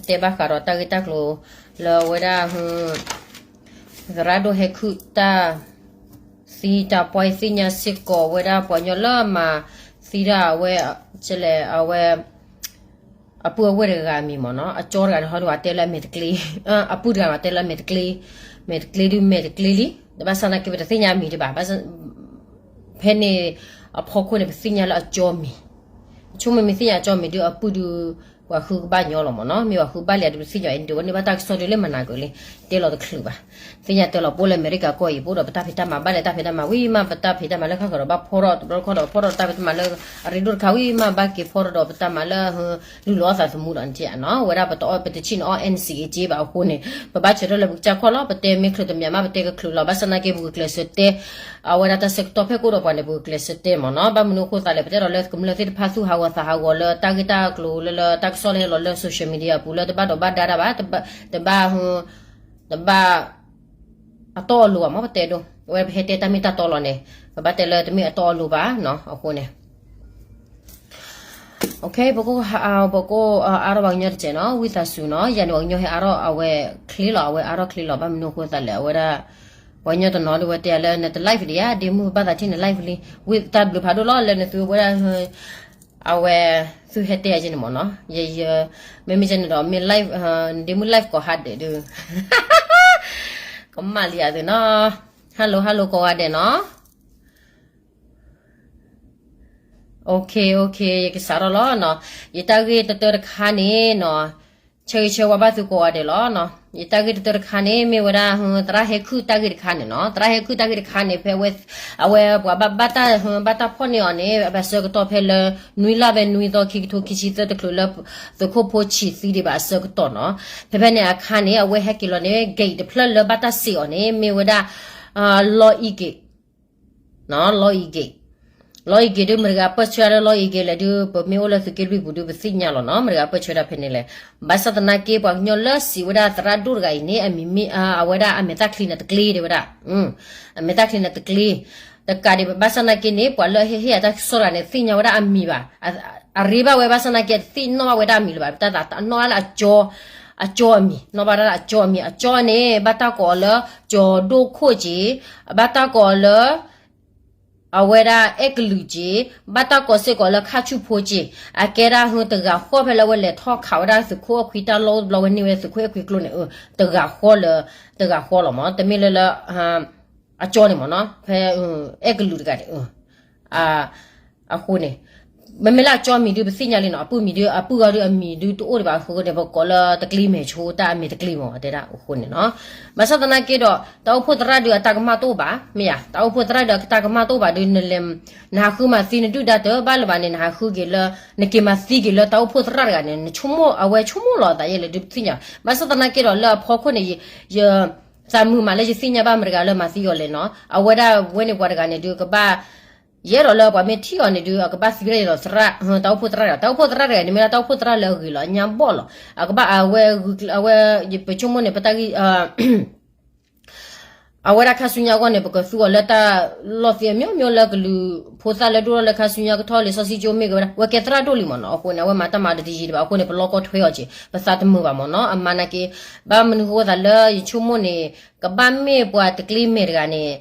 တဲဘၣ်ဃးဒီးတၢ်ဂ့ၢ်တၢ်ကျိၤလၢအဝဲဒၣ် သရၣ်ဒိၣ်ဟဲခုၣ်တၢ်သံတၢ်ပှၢ် သ့ၣ်ညါစ့ၢ်ကီးဝဲဒၣ်ပှၤကညီလၢအမၤသံတၢ်အဝဲ ကလဲၣ် အဝဲ အပုၢ်အဝဲၢ်တဂၤအမံၤမ့ၢ်နီၤ, အကၠီတဂၤန့ၣ် ဟီဒုးဝဲတဲလၢအမဲာ်တကျ့, အပုၢ်တဂၤမးတဲလၢအမဲာ်တကျ့, မဲာ်တကျ့ဒုးမဲာ်တကျ့လံ, တဘၣ်ဆၣ်သနာ်က့ ပတသ့ၣ်ညါအမံၤဒံးဘၣ်, ဖဲန့ၣ်အဖီခိၣ်န့ၣ် ပသ့ၣ်ညါလၢအကၠီမံၤ, ဆိကမိၣ်မ့ၢ်သ့ၣ်ညါအကၠီမံၤဒုး အပုၢ်ဒုး ပှၤဃုကဘၣ်ညီလီၤမ့ၢ်နီၤ, မ့ၢ်ပှၤဃုဘၣ်လံအဒုး ပသ့ၣ်ညါအံၤ ဒုးဝဲန့ၢ်ဘၣ်တၢ်ကစီၣ်ဒုးလၢမနၤကၢၤလံ, တဲလီၤတချုးဘၣ်, သ့ၣ်ညါတဲလီၤပိၢ်လၢအမဲရကၤကီၢ်အံၤ ပအိၣ်ဒီးပတၢ်ဖံးတၢ်မၤဘၣ်လဲၣ် တၢ်ဖံးတၢ်မၤဝံၤမး ပတၢ်ဖံးတၢ်မၤလၢခါဃၢၤဒီးဘၣ်ဖီထီၣ် တဘျီတခီဒီး ဖီထီၣ်တၢ်ဖံးတၢ်မၤလၢ အရ့ဒိၣ်တခါဝံၤမး ဘၣ်က့ၤဖီထီၣ်ဒီးပတၢ်မၤလၢ လူလီၤအသးသမူဒီးနထံၣ်ဧါနီၤ, ဝဲဒၣ်ပတအီၣ်ပတဆံၣ်န့ၣ်အီၣ် NCA က့ဘၣ်အဃိန့ၣ် ပဘၣ်ဆၢထၢၣ်လၢပကစၢ်ခီၣ်လီၤ, ပတဲမ့ၢ်ချုးတမံၤမး ပတဲကချုးလီၤ, ဘၣ်ဆၣ်သနာ်က့ ပဂုာ်ကျဲးစၢးတဲ အဝဲဒၣ်တၢ်ဆၢကတီၢ်ဖဲကအိၣ်ဒီးပှၤန့ၣ် ပဂုာ်ကျဲးစၢးတဲမ့ၢ်နီၤ, ဘၣ်မနုၤအဃိသးလဲၣ် ပတဲဒီးလၢကမျၢၢ်သ့ၣ်တဖၣ်သူၣ်ဟးဂီၤသးဟးဂီၤလၢတၢ်ဂ့ၢ်တၢ်ကျိၤလၢလၢတၢ်ကစီၣ်လၢဟဲလီၤလၢ social media အပူၤလၢတဘၣ်ဒိးဘၣ်ဒါတၢ်ဘၣ်, တဘၣ် တဘၣ် အတီအလိၤဘၣ်မ့ၢ်ပတဲဒိၣ်, အဝဲပဟဲတဲတၢ်မ့ၢ်တၢ်တီလီၤန့ၣ် ပဘၣ်တဲလၢတမ့ၢ်အတီအလိၤဘၣ်နီၤ, အဃိန့ၣ် ပကအိၣ်အါထီၣ်ပှၤကညီတစဲးနီၤ, ဝံသးစူၤနီၤ, ယၤန့ၣ်ပှၤကညီဟဲအါထီၣ်အဝဲချ့လီၤ, အဝဲအါထီၣ်ချ့လီၤ, ဘၣ်မနုၤအဃိသးလဲၣ် အဝဲဒၣ် ပှၤကညီတနီၤဒုးဝဲတဲလၢနတ live ဒံးဧါ, ဒ့မုၣ်ဘၣ်သးထံၣ်န live လံ, ဝံသးဘျုးဖးဒိၣ်လီၤ လၢနသုဝဲဒၣ် အဝဲ သုဟဲတဲယဲန့ၣ်မ့ၢ်နီၤ, ယ ယ မ့မ့ၢ်ယဲန့ၣ်ဒီး မ့ၢ် live ဒ့မုၣ် live ကိးဟါဒဲးဒုး ကမၣ်လံယၤသုနီၤ, hello hello ကိးဂၤဒဲးနီၤ, okay okay ယကစးထီၣ်လီၤနီၤ, ယတၢ်ဂ့ၢ်တတၢတခါန့ၣ်နီၤ, ဆၢဂ့ၤဆၢဝါဘၣ်သုကိးဂၤဒဲးလီၤနီၤ, ယတၢ်ဂ့ၢ်တတၢတခါန့ၣ် မ့ၢ်ဝဲဒၣ် သရၣ်ဟဲခုၣ်တၢ်ဂ့ၢ်တခါန့ၣ်နီၤ, သရၣ်ဟဲခုၣ်တၢ်ဂ့ၢ်တခါန့ၣ် ဖဲအဝဲ အဝဲပှၤဘၣ် ဘၣ်တၢ် ဘၣ်တၢ်ဖီၣ်န့ၢ်အီၤန့ၣ် အဆၢကတီၢ်ဖဲလၢ နွံလါဖဲနွံသီခံကထိခံဆံသၢတချုးလၢ သုးခိၣ်ဖိဆံးသံဒံးဘၣ်အဆၢကတီၢ်နီၤ, ဖဲဖဲန့ၣ်အခါန့ၣ် အဝဲဟဲက့ၤလီၤန့ၣ် gate တဖျၢၣ်လၢဘၣ်တၢ်စံးအီၤန့ၣ် မ့ၢ်ဝဲဒၣ် လီအံၤက့ၤ လီအံၤက့ၤ, လီအံၤက့ၤဒုး မတၤတဂၤပၢၢ်ဆၢတၢ်လၢလီအံၤက့ၤလဲၣ်ဒုး ပမ့ၢ်အိၣ်လၢသုးက့လွံၢ်ပူၤဒုး ပသ့ၣ်ညါလီၤနီၤ, မတၤတဂၤပၢၢ်ဆၢတၢ်ဖဲန့ၣ်လဲၣ်, ဘၣ်ဆၣ်သနာ်က့ ပှၤကညီလၢစံးဝဲဒၣ်သရၣ်ဒိၣ်တဂၤအံၤန့ၣ် အမံၤမ့ၢ် အဝဲဒၣ်အမဲာ်တၢ်ချံန့ၣ်တကျ့ တဲဝဲဒၣ်, အမဲာ်တၢ်ချံန့ၣ်တကျ့, တကးဒံးဘၣ်ဆၣ်သနာ်က့န့ၣ် ပှၤလၢအဟ့ၣ်ဟ့ၣ်အတၢ်ကစီၣ်တဂၤန့ၣ် သ့ၣ်ညါဝဲဒၣ်အမံၤဘၣ်, အရ့ဘၣ်ဝဲဘၣ်ဆၣ်သနာ်က့ တသ့ၣ်နီၣ်ဘၣ်ဝဲဒၣ်အမံၤလၢၤဘၣ်, တၢ်သးနီၣ်ဘၣ်လၢအကၠီအမံၤ, နီၣ်ဘၣ်ဒၣ်လၢအကၠီအမံၤ, အကၠီန့ၣ် ဘၣ်တၢ်ကိးအီၤလၢ ကၠီၤဒိၣ်ခိၣ်က့ၤ, ဘၣ်တၢ်ကိးအီၤလၢ အဝဲဒၣ်အဲၣ်ကလုာ်က့ၤ, ဘၣ်တၢ်ကိးစ့ၢ်ကီးလၢခါဆူၣ်ဖိက့ၤ, အကဲဒၣ်ဟုတဂၤဃီဖဲလၢအဝဲလဲၤထီၣ်ခးဝဲဒၣ်သုးခိၣ်အဲၣ်ခွံတၢ်လီၢ်အိၣ်တဘျီ ဝဲန့ၢ်ဝဲသုးခိၣ်အဲၣ်ခွံကျိန့ၣ်, တဂၤဃီလၢ တဂၤဃီလီၤမး, တမ့ၢ်လၢလၢ အကၠီန့ၣ်မ့ၢ်နီၤ, ဖဲအဲၣ်ကလုာ်တဂၤန့ၣ်, အဃိန့ၣ် မ့မ့ၢ်လၢအကၠီမံၤဒုး ပသ့ၣ်ညါလံနီၤ, အပုၢ်မံၤဒုး အပုၢ်ဂီၤဒုးအမံၤဒုးတအိၣ်ဒံးဘၣ်အဃိန့ၣ် ပကိးလၢတကျ့မဲာ်ဆိ တၢ်အမံၤတကျ့မ့ၢ်တဲဒၣ်အဃိန့ၣ်နီၤ. ဘၣ်ဆၣ်သနာ်က့ဒီး တၢ်အိၣ်ဖှိၣ်သရၣ်ဒုးအတၢ်ကမၣ်တအိၣ်ဘၣ်, မ့ၢ်ဧါ, တၢ်အိၣ်ဖှိၣ်သရၣ်ဒုးအတၢ်ကမၣ်တအိၣ်ဘၣ်ဒုး နလဲၤ နဟးဃုမၤသံနဒုၣ်ဒါတဘၣ်လၢၤဘၣ်န့ၣ် နဟးဃုက့ၤလၢ နက့ၤမၤသံက့ၤလၢတၢ်အိၣ်ဖှိၣ်သရၣ်တဂၤန့ၣ် နဆိကမိၣ် အဝဲဆိကမိၣ်လီၤအသးယဲလဲၣ်ဒုး ပသ့ၣ်ညါ. ဘၣ်ဆၣ်သနာ်က့ဒီးလၢအဖီခိၣ်န့ၣ် ယ သးမုာ်မးလၢယသ့ၣ်ညါဘၣ်မတၤတဂၤလၢမၤသံအီၤလဲၣ်နီၤ. အဝဲဒၣ်ဝဲန့ၣ်ပှၤတဂၤန့ၣ်ဒုး ကဘၣ် ယအဲၣ်ဒိးလၢပှၤမ့ၢ်ထံၣ်အီၤန့ၣ်ဒုး အကဘၣ်သံဝဲဒၣ်ယဲဒီးသရၣ်, တၢ်အိၣ်ဖှိၣ်သရၣ်တဂၤ, တၢ်အိၣ်ဖှိၣ်သရၣ်တဂၤန့ၣ် မ့ၢ်ဒၣ်တၢ်အိၣ်ဖှိၣ်သရၣ်လၢအဂ့ၤလီၤ အညါဘီၣ်လီၤ. အကဘၣ်အဝဲ အဝဲ ပဆိကမိၣ်န့ၣ် ပတၢ်ဂံၢ် အဝဲဒၣ်ခါဆူညါအဂီၢ်န့ၣ် ပကသူအီၤလၢတၢ်လီၢ်သ့အမျိုးမျိုးလၢကလုာ်ဖိသၣ်လၢဒိၣ်ထီၣ်လၢခါဆူညါ ကထီၣ်လံာ်စီဆှံကၠိမ့ၢ်ဂ့ၤဝဲဒၣ် အဝဲကဲသရၣ်ဒိၣ်လံမ့ၢ်နီၤ. အဃိန့ၣ် အဝဲမၤတၢ်မၤတယံာ်ဒံးဘၣ်အဃိန့ၣ် ပလီၢ်ကီၢ်ထွဲအီၤက့ၤ ပသးတမုာ်ဘၣ်မ့ၢ်နီၤ. အမါနာ်က့ ဘၣ်မနုၤဃိသးလၢယဆိကမိၣ်န့ၣ် ကဘၣ်မ့ၢ်ပှၤတကျ့မဲာ်တဂၤန့ၣ်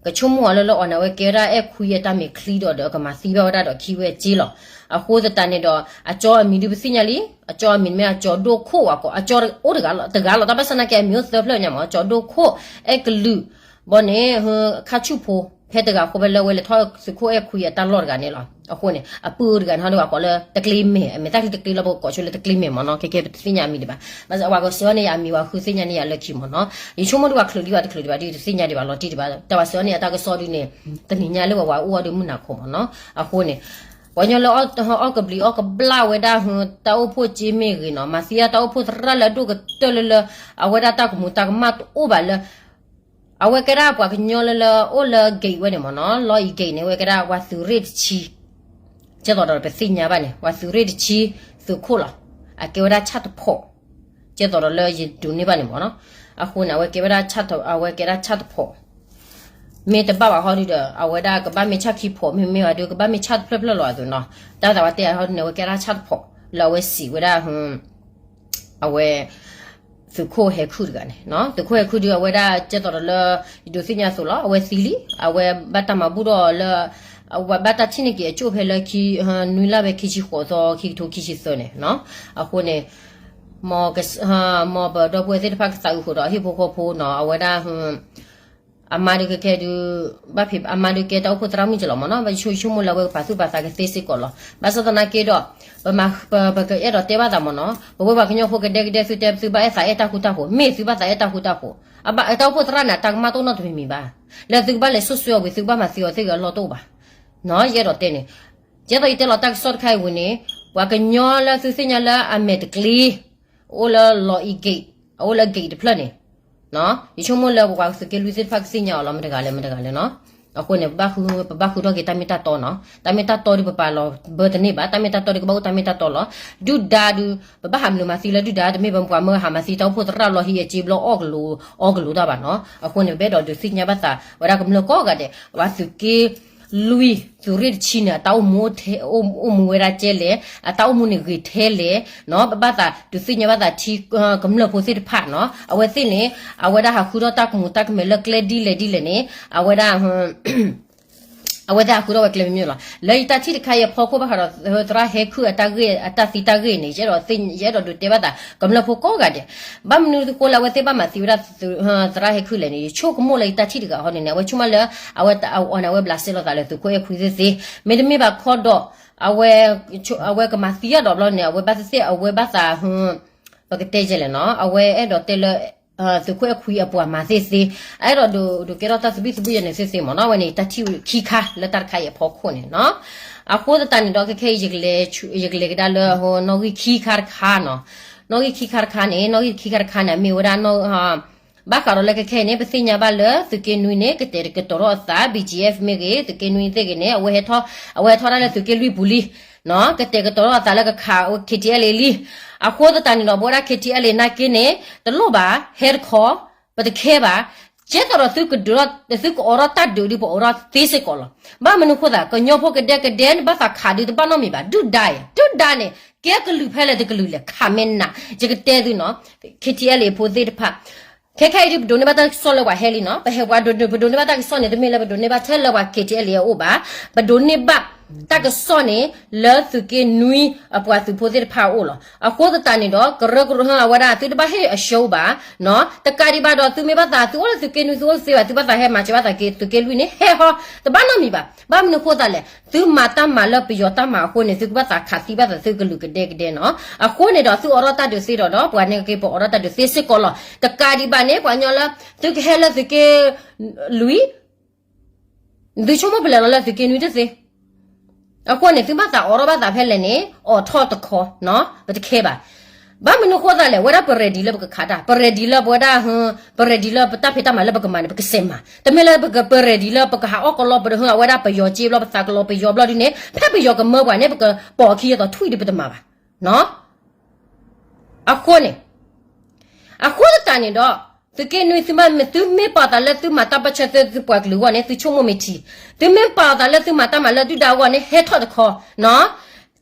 ကဆိကမိၣ်အီၤလၢလၢအီၤန့ၣ် အဝဲကဲဝဲဒၣ်အဲၣ်ခွံအတၢ်မဲာ်ချံဒီးဒီးကမၤသံဘၣ်ဝဲဒၣ်ဒီးခံဝဲက့လီၤ. အဃိသတးန့ၣ်ဒီး အကၠီအမံၤဒုးပသ့ၣ်ညါလံ, အကၠီအမံၤမ့ၢ်အကၠီဒိၣ်ခိၣ်ဝဲကိး အကၠီအိၣ်တဂၤလီၤ တဂၤလီၤ တၢ်ဘၣ်ဆၣ်သနာ်က့အမံၤအိၣ်သၢဖျၢၣ်ညါမး ကၠီဒိၣ်ခိၣ် အဲၣ်ကလုာ် ဘီန့ၣ် ခါဆူၣ်ဖိ ဖဲတဂၤဃီဖဲလၢအဝဲလဲၤထီၣ်သုးခိၣ်အဲၣ်ခွံအတၢ်လီၢ်တဂၤန့ၣ်လီၤ. အဃိန့ၣ် အပုၢ်တဂၤန့ၣ်ဟီဒုးဝဲကိးလၢတကျ့မဲာ် အမဲာ်တၢ်ချံတကျ့လၢပကကိးဆိလၢတကျ့မဲာ်မ့ၢ်နီၤ. ခဲကဲပတသ့ၣ်ညါအမံၤဒံးဘၣ်. ဘၣ်ဆၣ်ပှၤကစၢၤန့ၢ်ယၤအမံၤ ပှၤဃုသ့ၣ်ညါန့ၢ်ယၤလၢခံမ့ၢ်နီၤ. ယဆိကမိၣ်ဒုးပှၤချုးလံဘၣ်တချုးလံဘၣ်ဒုး တသ့ၣ်ညါဒံးဘၣ်လီၤတံၢ်ဒံးဘၣ်. တၢ်ပှၤစၢၤန့ၢ်ယၤတၢ်ကစီၣ်ဒုးန့ၣ် တနံၤညါလၢပှၤဝဲအိၣ်အီၤဒုးမုၢ်နၤခိၣ်မ့ၢ်နီၤ. အဃိန့ၣ် ပှၤကညီလၢအီၣ်ကဘျံးအီၣ်ကဘျၣ်ဝဲဒၣ် တၢ်အိၣ်ဖှိၣ်က့မ့ၢ်ဂ့ၤနီၤ မၤသံတၢ်အိၣ်ဖှိၣ်သရၣ်လၢအဒိၣ်ကတၢၢ်လၢလၢ အဝဲဒၣ်တၢ်ကမူၤတၢ်ကမၣ်တအိၣ်ဘၣ်လၢ အဝဲကဲဒၣ်ပှၤကညီလၢလၢအိၣ်လၢ gate ဝဲန့ၣ်မ့ၢ်နီၤ. လီအံၤ gate န့ၣ် အဝဲကဲဒၣ်ပှၤသုးရ့ၣ်တဆံ ကဲသိးဒီးပသ့ၣ်ညါဘၣ်န့ၣ် ပှၤသုးရ့ၣ်တဆံ သုးခိၣ်လီၤ. အကဲဝဲဒၣ်ဆၣ်တဖီး ကဲသိးဒီးလၢယဒိးန့ၢ်ဘၣ်န့ၣ်မ့ၢ်နီၤ. အဃိန့ၣ် အဝဲကဲဝဲဒၣ်ဆၣ်တ အဝဲကဲဒၣ်ဆၣ်တဖီး မ့ၢ်တဘၣ်ဘၣ်ဟီဒုးဒီး အဝဲဒၣ်ကဘၣ်မ့ၢ်ဆၣ်ခံဖီး မ့မ့ၢ်ဘၣ်ဒုး ကဘၣ်မ့ၢ်ဆၣ်တဖျၢၣ်ဖျၢၣ်လီၤအသိးနီၤ. တၢ်သးဝဲတဲဟီဒုးန့ၣ် အဝဲကဲဒၣ်ဆၣ်တဖီး လၢအဝဲစံးဝဲဒၣ် အဝဲ သုးခိၣ်ဟဲခုၣ်တဂၤန့ၣ်, သုးခိၣ်ဟဲခုၣ်ဒုး အဝဲဒၣ်ကဲသိးဒီးလၢ ယဒုးသ့ၣ်ညါအသိးလီၤ, အဝဲသံလံ, အဝဲဘၣ်တၢ်မၤဘူၣ်ထီၣ်အီၤလၢ အဝဲဘၣ်တၢ်ထံၣ်န့ၢ်က့ၤအကၠိၣ်ဖဲလၢ နွံလါဖဲခံဆံဃိးသီ ခံကထိခံဆံသၢန့ၣ်, အဃိန့ၣ် မ်ပဒီပုၢ်ဝဲၢ်သ့ၣ်တဖၣ်ကသးအုးဃုာ်ဒီးဟံၣ်ဖိဃီဖိနီၤ, အဝဲဒၣ် အမါဒုးကဲဒုး ဘၣ်ဖဲအမါဒုးကဲတၢ်အိၣ်ဖှိၣ်သရၣ်မုၣ်က့လီၤမ့ၢ်နီၤ, ဘၣ်ယဆိကမိၣ်လၢအဝဲကပာ်သူၣ်ပာ်သးကသ့စ့ၢ်ကီးလီၤ. ဘၣ်ဆၣ်သနာ်က့ဒီး ပကအဲၣ်ဒိးတဲဘၣ်သးမ့ၢ်နီၤ, ပဝဲပှၤကညီဖိကဒဲကဒဲ သုတဲသုဘၣ်အဲၣ်သးအဲၣ်တၢ်ဃူတၢ်ဖိး, မ့ၢ်သုဘၣ်သးအဲၣ်တၢ်ဃူတၢ်ဖိး, အဘၣ်တၢ်အိၣ်ဖှိၣ်သရၣ်န့ၣ် တၢ်ကမၣ်တအိၣ်နီတမံၤမံၤဘၣ်, လၢသုကဘၣ်လဲၤဆိၣ်စွဲအီၤဝံၤ သုကဘၣ်မၤသံအီၤသ့ၣ်ဂ့ၤအလီၢ်တအိၣ်ဘၣ်. ယအဲၣ်ဒိးတဲန့ၣ်, ယဲသိးယတဲလီၤတၢ်ကစီၣ်တခါအံၤဝံၤန့ၣ်, ပှၤကညီလၢသုသ့ၣ်ညါလၢအမဲာ်တကျ့ အိၣ်လၢလီၤအံၤ gate, အအိၣ်လၢ gate တဖျၢၣ်န့ၣ်, ယဆိကမိၣ်လၢပပှၤသုးက့လွံၢ်သ့ၣ်တဖၣ်ကသ့ၣ်ညါအီၤလီၤ မတၤတဂၤလဲၣ် မတၤတဂၤလဲၣ်နီၤ. အဃိန့ၣ် ပဘၣ်ဃုထီၣ်က့ၤတၢ်မ့ၢ်တၢ်တီနီၤ, တၢ်မ့ၢ်တၢ်တီဒီးပပာ်လီၤဘၢတန့ၢ်ဘၣ်, တၢ်မ့ၢ်တၢ်တီဒီးကဘၣ်အိၣ်တၢ်မ့ၢ်တၢ်တီလီၤ. ဒုၣ်ဒါဒုး ပဘၣ်ဟးမနုၤမၤသံလၢဒုၣ်ဒါ, တမ့ၢ်ပပှၤမၢဟးမၤသံတၢ်အိၣ်ဖှိၣ်သရၣ်လီၤဟံးအစ့ဘျီအီၣ်ကလိၤတၢ်ဘၣ်နီၤ. အဃိန့ၣ် ပအဲၣ်ဒိးဒုးသ့ၣ်ညါဘၣ်သး ဝဲဒၣ်ကမျၢၢ်ကိးဂၤဒဲး, ပှၤသုးက့လွံၢ် သုးရ့ၣ်တဆံန့ၣ် အတၢ်အိၣ်မူအိၣ်မူဝဲဒၣ်ကဲလဲၣ်, အတၢ်အိၣ်မူန့ၣ်ဂ့ၤထဲလဲၣ်နီၤ, ပဘၣ်သးဒုးသ့ၣ်ညါဘၣ်သးထံ ကမျၢၢ်ဖိသ့ၣ်တဖၣ်နီၤ. အဝဲသ့ၣ်န့ၣ် အဝဲဒၣ်ဟးဃုထီၣ်တၢ်ကမူၤတၢ်ကမဲာ်လၢကျဲဒ်လဲၣ်ဒ်လဲၣ်န့ၣ်, အဝဲဒၣ် အဝဲသ့ၣ်ဟးဃုထီၣ်ဝဲကျဲမ့ၢ်မ့ၢ်လီၤ. လၢယတၢ်ထံၣ်တခါအံၤအဖီခိၣ်ဘၣ်ဃးဒီး သရၣ်ဟဲခုၣ်အတၢ်ဂ့ၢ် အတၢ်သံတၢ်ဂ့ၢ်န့ၣ် ယအဲၣ်ဒိး ယအဲၣ်ဒိးဒုးတဲဘၣ်သး ကမျၢၢ်ဖိကိးဂၤဒဲး, ဘၣ်မနုၤအဃိလၢအဝဲသ့ၣ်ဘၣ်မၤသံဝဲဒၣ် သရၣ်ဟဲခုၣ်လဲၣ်န့ၣ်, ယဆိကမိၣ်လၢယတၢ်ထံၣ်တဂၤဟီန့ၣ်န့ၣ် အဝဲဆိကမိၣ်လၢ အဝဲအီၤန့ၣ် အဝဲဘျးစဲလိာ်သးလၢသုးခိၣ်အဲၣ်ခွံသ့ၣ်သ့, မ့တမ့ၢ်ဘၣ်ခီဒီး အဝဲ အဝဲကမၤသံအီၤဒီးဘျီန့ၣ် အဝဲဘၣ်သ့ၣ်သ့ၣ် အဝဲဘၣ်သး ပကတဲယဲလဲၣ်နီၤ, အဝဲအဲၣ်ဒိးတဲလၢ သုးခိၣ်အဲၣ်ခွံအပှၤမၤသ့ၣ်သ့, အအဲၣ်ဒိးဒုးကဲထီၣ်တၢ်သဘံၣ်သဘုၣ်ယဲန့ၣ်သ့ၣ်သ့မ့ၢ်နီၤ. အဝဲန့ၣ် တၢ်ထံၣ်ခံခါလၢတၢ်တခါအံၤအဖီခိၣ်န့ၣ်နီၤ. အဃိသတးန့ၣ်ဒီး ခဲခဲအံၤ ယကလဲၤကဒါလၢ နီၣ်ဂံၢ်ခံခါတခါနီၤ, နီၣ်ဂံၢ်ခံခါတခါန့ၣ်, နီၣ်ဂံၢ်ခံခါတခါန့ၣ် အမ့ၢ်ဝဲဒၣ် ဘၣ်ဃးဒီးလၢခဲခဲအံၤန့ၣ် ပသ့ၣ်ညါဘၣ်လၢသုးက့နွံန့ၣ် ကတဲာ်ကတီၤထီၣ်အသး BGF မ့ၢ်ဂ့ၤ သုးက့နွံသ့ၣ်ဂ့ၤန့ၣ် အဝဲဟဲထီၣ် အဝဲဟဲထီၣ်ဒၣ်လၢသုးက့လွံၢ်ပူၤလံ ကတဲာ်ကတီၤထီၣ်အသးလၢကခး KTLA လံ. အဃိသတးန့ၣ်ဒီး ပဝဲဒၣ် KTLA နာ်က့န့ၣ် တလိၣ်ဘၣ် ဟဲတခီ, ပတခဲဘၣ်, ကဲသိးဒီးသုကဒုးထီၣ် သုကအိးထီၣ်တၢ်ဒုးဒုး ပအိးထီၣ်သ့စ့ၢ်ကီးလီၤ. ဘၣ်မနုၤအဃိသတး ကညီဖိကဒဲကဒဲန့ၣ် ဘၣ်သးခးဒုးတဘၣ်နီတမံၤဘၣ်, ဒုၣ်ဒါယဲ, ဒုၣ်ဒါန့ၣ် ကဲကလုာ်ဖဲလဲၣ်တကလုာ်လဲၣ် ခးမ့ၢ်နး, ယကတဲသုနီၤ, KTLA ဖိသ့ၣ်တဖၣ် ခဲခဲအံၤဒုး ပဒိးန့ၢ်ဘၣ်တၢ်ကစီၣ်လၢပှၤဟဲလံနီၤ, ပဟဲပှၤဒိး ပဒိးန့ၢ်ဘၣ်တၢ်ကစီၣ်န့ၣ် တမ့ၢ်လၢပဒိးန့ၢ်ဘၣ်ထဲလၢပှၤ KTLA အအိၣ်ဘၣ်, ပဒိးန့ၢ်ဘၣ်တၢ်ကစီၣ်န့ၣ် လၢသုးက့နွံအပှၤသုးဖိသ့ၣ်တဖၣ်အအိၣ်လီၤ. အဃိသတးန့ၣ်ဒီး ကရၢကရိအဝဲဒၣ် သုတဘၣ်ဟ့ၣ်အရှုံးဘၣ်, တကးဒံးဘၣ်ဒီး သုမ့ၢ်ဘၣ်သး သုအိၣ်လၢသုးက့နွံ သုအိၣ်သ့ဘၣ် သုဘၣ်သးဟဲမၤစၢၤဘၣ်သးက့ၤ သုးက့လွံၢ်န့ၣ် ဟဲဟီ တဘၣ်နီတမံၤဘၣ်. ဘၣ်မနုၤအဃိသတးလဲၣ်, သုမၤတၢ်မၤလၢပယီၤတၢ်မၤအဃိန့ၣ် သုကဘၣ်သးခးသံဘၣ်သးသုကလုာ်ကဒဲကဒဲနီၤ. အဃိန့ၣ်ဒီး သုအိးထီၣ်တၢ်ဒုးသ့ဒီး ဒီးပှၤန့ၣ်က့ၤ ပအိးထီၣ်တၢ်ဒုးသ့စ့ၢ်ကီးလီၤ. တကးဒံးဘၣ်န့ၣ် ပှၤကညီလၢ သုကဟဲလၢသုးက့လွံၢ် သုဆိကမိၣ်ပလဲၤလီၤလၢသုးက့နွံတသ့. အဃိန့ၣ် သုဘၣ်သးအိးထီၣ်ဘၣ်သးဖဲလဲၣ်န့ၣ် အိးထီၣ်တခီနီၤ, ပတခဲဘၣ်. ဘၣ်မနုၤအဃိသတးလဲၣ်, ဝဲဒၣ်ပ ready လၢပကခးတၢ်, ပ ready လၢပဝဲဒၣ်, ပ ready လၢပတၢ်ဖံးတၢ်မၤလၢပကမၤန့ၣ် ပကစဲးမၤ, တမ့ၢ်လၢပ ပ ready လၢပကဟးအီၣ်ကလီ ပတဟၢအဝဲဒၣ်ပယီၤစ့ဘျီ ပသးကလီၤပယီၤဘျီဒ်န့ၣ် ဖဲပယီၤကမၢပှၤန့ၣ် ပကပိာ်အခံအသိးထွံၣ်ဒုးပတမၤဘၣ်. အဃိန့ၣ် အဃိသတးန့ၣ်ဒီး သုးက့နွံ သုမ့ၢ်ပာ်သးလၢသုမၤတၢ်ပၢဆှၢသု သုပှၤကလုာ်အဂီၢ်န့ၣ် သုဆိကမိၣ်မ့ၢ်ထံ, သုမ့ၢ်ပာ်သးလၢသုမၤတၢ်မၤလၢဒုၣ်ဒါအဂီၢ်န့ၣ် ဟဲထီၣ်တခီ,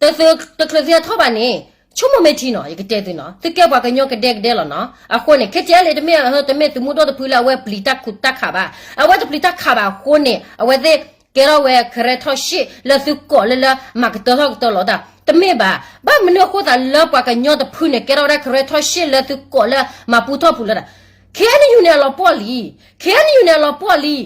တချုးသုဟဲထီၣ်ဘၣ်န့ၣ် ဆိကမိၣ်မ့ၢ်ထံနီၤ, ယကတဲသုနီၤ, သုကဲပှၤကညီကဒဲကဒဲလီၤနီၤ. အဃိန့ၣ် KTLA တမ့ၢ် တမ့ၢ်သုးမုၢ်ဒိၣ်တဖုလၢအဝဲပျံၤတၢ်ခူးတၢ်ခးဘၣ်, အဝဲတပျံၤတၢ်ခးဘၣ်အဃိန့ၣ် အဝဲသ့ၣ်ကဲထီၣ်ဝဲ ကရၢထီၣ်ရှ့ၣ် လၢသုကိးလၢလၢမၤကတၢၢ်ထီၣ်ကတၢၢ်လီၤတၢ် တမ့ၢ်ဘၣ်. ဘၣ်မနုၤအဃိသတးလၢပှၤကညီတဖုန့ၣ် ကဲထီၣ်ဝဲဒၣ်ကရၢထီၣ်ရှ့ၣ်လၢသုကိးလၢမၤပူထီၣ်ပူလၢတၢ်, KNU န့ၣ်အလီၤပှီၢ်လံ, KNU န့ၣ်အလီၤပှီၢ်လံ.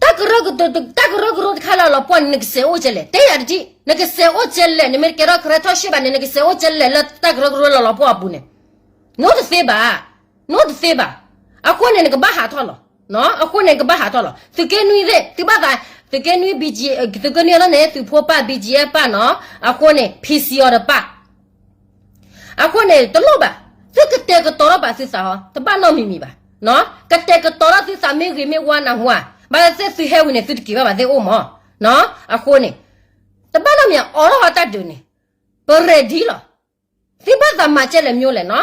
တၢ်ကရၢကရိ တၢ်ကရၢကရိတခါလၢအလီၤပှီၢ်န့ၣ် နကစဲးအိၣ်ကဲလဲၣ်, တဲယၤတထံၣ်, နကစဲးအိၣ်ကဲလဲၣ်, နမ့ၢ်ကဲထီၣ်ကရၢထီၣ်ရှ့ၣ်ဘၣ်န့ၣ် နကစဲးအိၣ်ကဲလဲၣ်လၢတၢ်ကရၢကရိလၢလီၤပှီၢ်အပူၤန့ၣ်, နအိၣ်တသ့ဘၣ်, နအိၣ်တသ့ဘၣ်. အဃိန့ၣ် နကဘၣ်ဟးထီၣ်လီၤ, အဃိန့ၣ် နကဘၣ်ဟးထီၣ်လီၤ. သုးက့နွံသ့ၣ် သုဘၣ်သး, သုးက့နွံ BG, သုးက့နွံအလီၢ်န့ၣ် သုးဖိပၢ် BGF ပၢ်နီၤ, အဃိန့ၣ် PC အီၤတပၢ် အဃိန့ၣ် တလိၣ်ဘၣ်, သုကတဲာ်ကတီၤထီၣ်ဘၣ်သုသးဟီ, တဘၣ်နီတမံၤမံၤဘၣ်. ကတဲာ်ကတီၤထီၣ်သုသးမ့ၢ်ဂ့ၤမ့ၢ်ဝါနၢ်ဟူဧါ, ဘၣ်သ့ၣ်သုဟဲဝံၤန့ၣ် သုတက့ၤဘၣ်ဘၣ်သ့ၣ်အိၣ်မး. အဃိန့ၣ် တဘၣ်နီတမံၤ အိးထီၣ်တၢ်ဒုးန့ၣ် ပ ready လီၤ. သုဘၣ်သးမၤကဲလဲၣ်မ့ၢ်လဲၣ်နီၤ.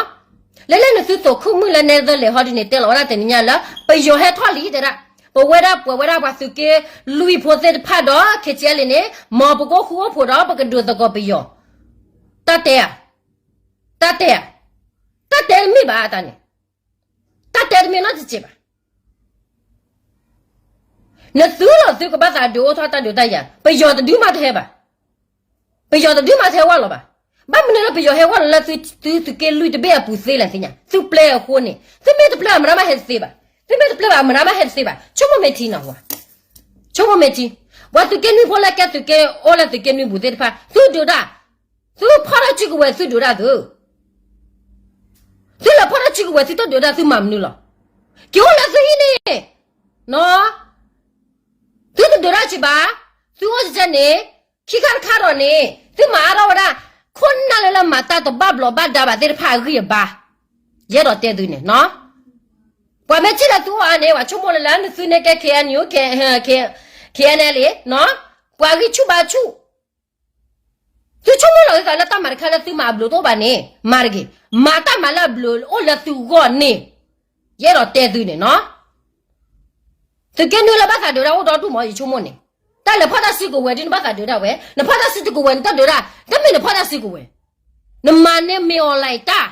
လဲၤလၢနသုသိးခိၣ်မုၣ်လၢ Netherlands ဟီဒ်န့ၣ် တဲလီၤဝဲဒၣ်တနံၤညါလၢ ပယီၤဟဲထီၣ်လံတဲဒၣ်, ပဝဲဒၣ်ပှၤဝဲဒၣ်ပှၤသုးက့လွံၢ်ဖိသ့ၣ်တဖၣ်ဒီး KTLA န့ၣ် မ်ပကအိၣ်ဃူအိၣ်ဖိးဒီး ပကဒုးသကိးပယီၤ, တၢ်တဲဧါ. တၢ်တဲဧါ, တၢ်တဲတမ့ၢ်ဘၣ်တၢ်န့ၣ်, တၢ်တဲတမ့ၢ်နီတစဲးဘၣ်. နသုလီၤသုကဘၣ်သးဒုးအိၣ်ထီၣ်တၢ်ဒုးတၢ်ယၤ, ပယီၤတဒုးမးတဟဲဘၣ်, ပယီၤတဒုးမးတဟဲဝဲလီၤဘၣ်. ဘၣ်မနုၤလၢပယီၤဟဲဝဲလီၤလၢသုသုးက့လွံၢ်တဘ့ၣ်အပူၤသ့လဲၣ်သ့ၣ်ညါ, သုပျဲအဃိန့ၣ်, သုမ့ၢ်တပျဲဘၣ်မတၤမးဟဲတသ့ဘၣ်, သုမ့ၢ်တပျဲဘၣ်မတၤမးဟဲတသ့ဘၣ်, ဆိကမိၣ်မ့ၢ်ထံနီၤဝဲ, ဆိကမိၣ်မ့ၢ်ထံ, ပှၤသုးက့နွံဖိလၢကဲသုးက့အိၣ်လၢသုးက့နွံပူၤသ့ၣ်တဖၣ် သုဒုးတၢ်, သုဖီၣ်ထီၣ်စုကဝဲၤသုဒုးတၢ်သု သုလဲၤဖီၣ်တၢ်စုကဝဲၤသုတဒုးတၢ်သုမၤမနုၤလီၤ. က့ၤအိၣ်လၢသုဟံၣ်န့ၣ်, နီၤ, သုတဒုးတၢ်စံးဘၣ်, သုအိၣ်ကစဲန့ၣ်, ခံခါတခါဒီးန့ၣ် သုမၤအါထီၣ်ဝဲဒၣ်, ခိၣ်နၢ်လၢလၢမၤတၢ်တဘၣ်ဘျီးဘၣ်ဒါဘၣ်သ့ၣ်တဖၣ်အဂံၢ်အဘါ, ယအဲၣ်ဒိးတဲသုန့ၣ်နီၤ, ပှၤမ့ၢ်ထံၣ်လၢသုအိၣ်အါန့ၣ် ပှၤဆိကမိၣ်လၢလၢနသုန့ၣ်ကဲ K N U, K N L A နီၤ, ပှၤဂံၢ်ဆူၣ်ဘါဆူၣ် သုဆိကမိၣ်လီၤသုသးလၢတၢ်မၤတခါလၢသုမၤအဘျုးတအိၣ်ဘၣ်န့ၣ် မၤတဂ့ၤ, မၤတၢ်မၤလၢအဘျုးအိၣ်လၢသုဂီၢ်န့ၣ်, ယအဲၣ်ဒိးတဲသုန့ၣ်နီၤ, သုးက့နွံလၢဘၣ်သးဒုးတၢ်အိၣ်ဒီဒူၣ်မး ယဆိကမိၣ်န့ၣ်, တၢ်လဲၤဖီၣ်တၢ်စုကဝဲၤဒ်နဘၣ်သးဒုးတၢ်ဝဲ, နဖီၣ်တၢ်စုကဝဲၤနတၢ်ဒုးတၢ်, တမ့ၢ်နဖီၣ်တၢ်စုကဝဲၤ, နမၤန့ၢ်မ့ၢ်အီၤလၢတၢ်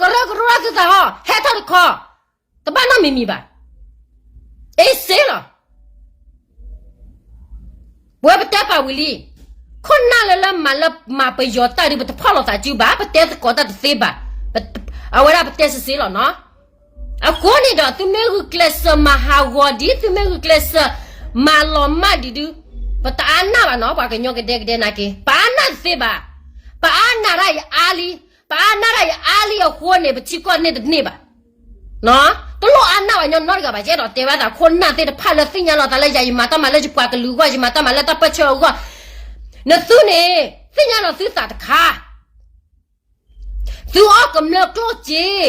ကရၢကရိသုသးဟီ ဟဲထီၣ်တခီ, တဘၣ်နီတမံၤမံၤဘၣ်, အ့စ့လီၤ, ပဝဲပတဲပာ်ဝံၤလံ, ခိၣ်နၢ်လၢလၢမၤလၢမၤပယီၤတၢ်ဒုး ပတဖီၣ်လိာ်သးစုဘၣ်, ပတဲသကိးတၢ်တသ့ဘၣ်, အဝဲဒၣ်ပတဲစ့စ့လီၤနီၤ, အဃိန့ၣ်ဒီး သုမ့ၢ်ဂုာ်ကျဲးစၢးမၤဟးဂီၤဒ် သုမ့ၢ်ဂုာ်ကျဲးစၢးမၤလီၤမၢ်ဒ်ဒု, ပတအါနၢ်ဘၣ်နီၤ, ပှၤကညီကဒဲကဒဲနာ်က့ ပအါနၢ်တသ့ဘၣ်, ပအါနၢ်တၢ်ယအါလံ, ပအါနၢ်တၢ်ယအါလံအဃိန့ၣ် ပထံကီၢ်န့ၣ်တန့ၢ်ဘၣ်, တလိၣ်အါနၢ်ဘၣ်ညီနီတဂၤဘၣ်, ယအဲၣ်ဒိးတဲဘၣ်သး ခိၣ်နၢ်သ့ၣ်တဖၣ်လၢသ့ၣ်ညါလီၤသးလၢယၤ ယမၤတၢ်မၤလၢယပှၤကလုာ်အဂီၢ်, ယမၤတၢ်မၤလၢတၢ်ပၢဆှၢအဂီၢ်, နသုန့ၣ် သ့ၣ်ညါလီၤသုသးတခါ သုအီၣ်ကမျၢၢ်ကျိၣ်စ့,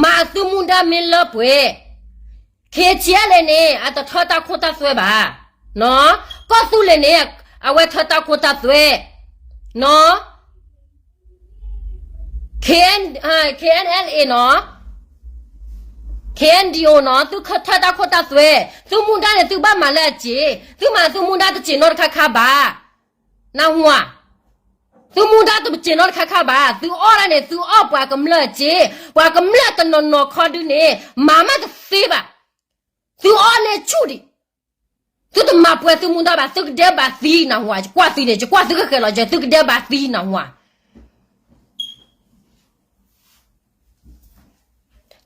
မၤသုမူဒါမ့ၢ်လၢပှဲၤ, K T L A န့ၣ် အတထၢတၢ်ခိတၢ်သွဲဘၣ်, ကီၢ်သူလ့ၤန့ၣ် အဝဲထၢတၢ်ခိတၢ်သွဲ, နီၤ, K N, K N L A နီၤ, K N D O နီၤ, သုထၢတၢ်ခိတၢ်သွဲ, သုမူဒါန့ၣ် သုဘၣ်မၤလၢအစ့, သုမၤသုမူဒါတစ့နီတခါခါဘၣ်, နၢ်ဟူဧါ, သုမူဒါတစ့နီတခါခါဘၣ်, သုအီၣ်ဒၣ်န့ၣ် သုအီၣ်ပှၤကမျၢၢ်စ့, ပှၤကမျၢၢ်တနီၤနီၤခီဒုန့ၣ် မၤမးတသ့ဘၣ်, သုအီၣ်န့ၢ်ဆူၣ်ဒံး, သုတမၤပှဲၤသုမူဒါဘၣ်, သုကဒဲဘၣ်သံနၢ်ဟူဧါ, ယကွၢ်သုန့ၣ် ယကွၢ်သုဃဲၤဃဲၤလီၤ, ယသုကဒဲဘၣ်သံနၢ်ဟူဧါ.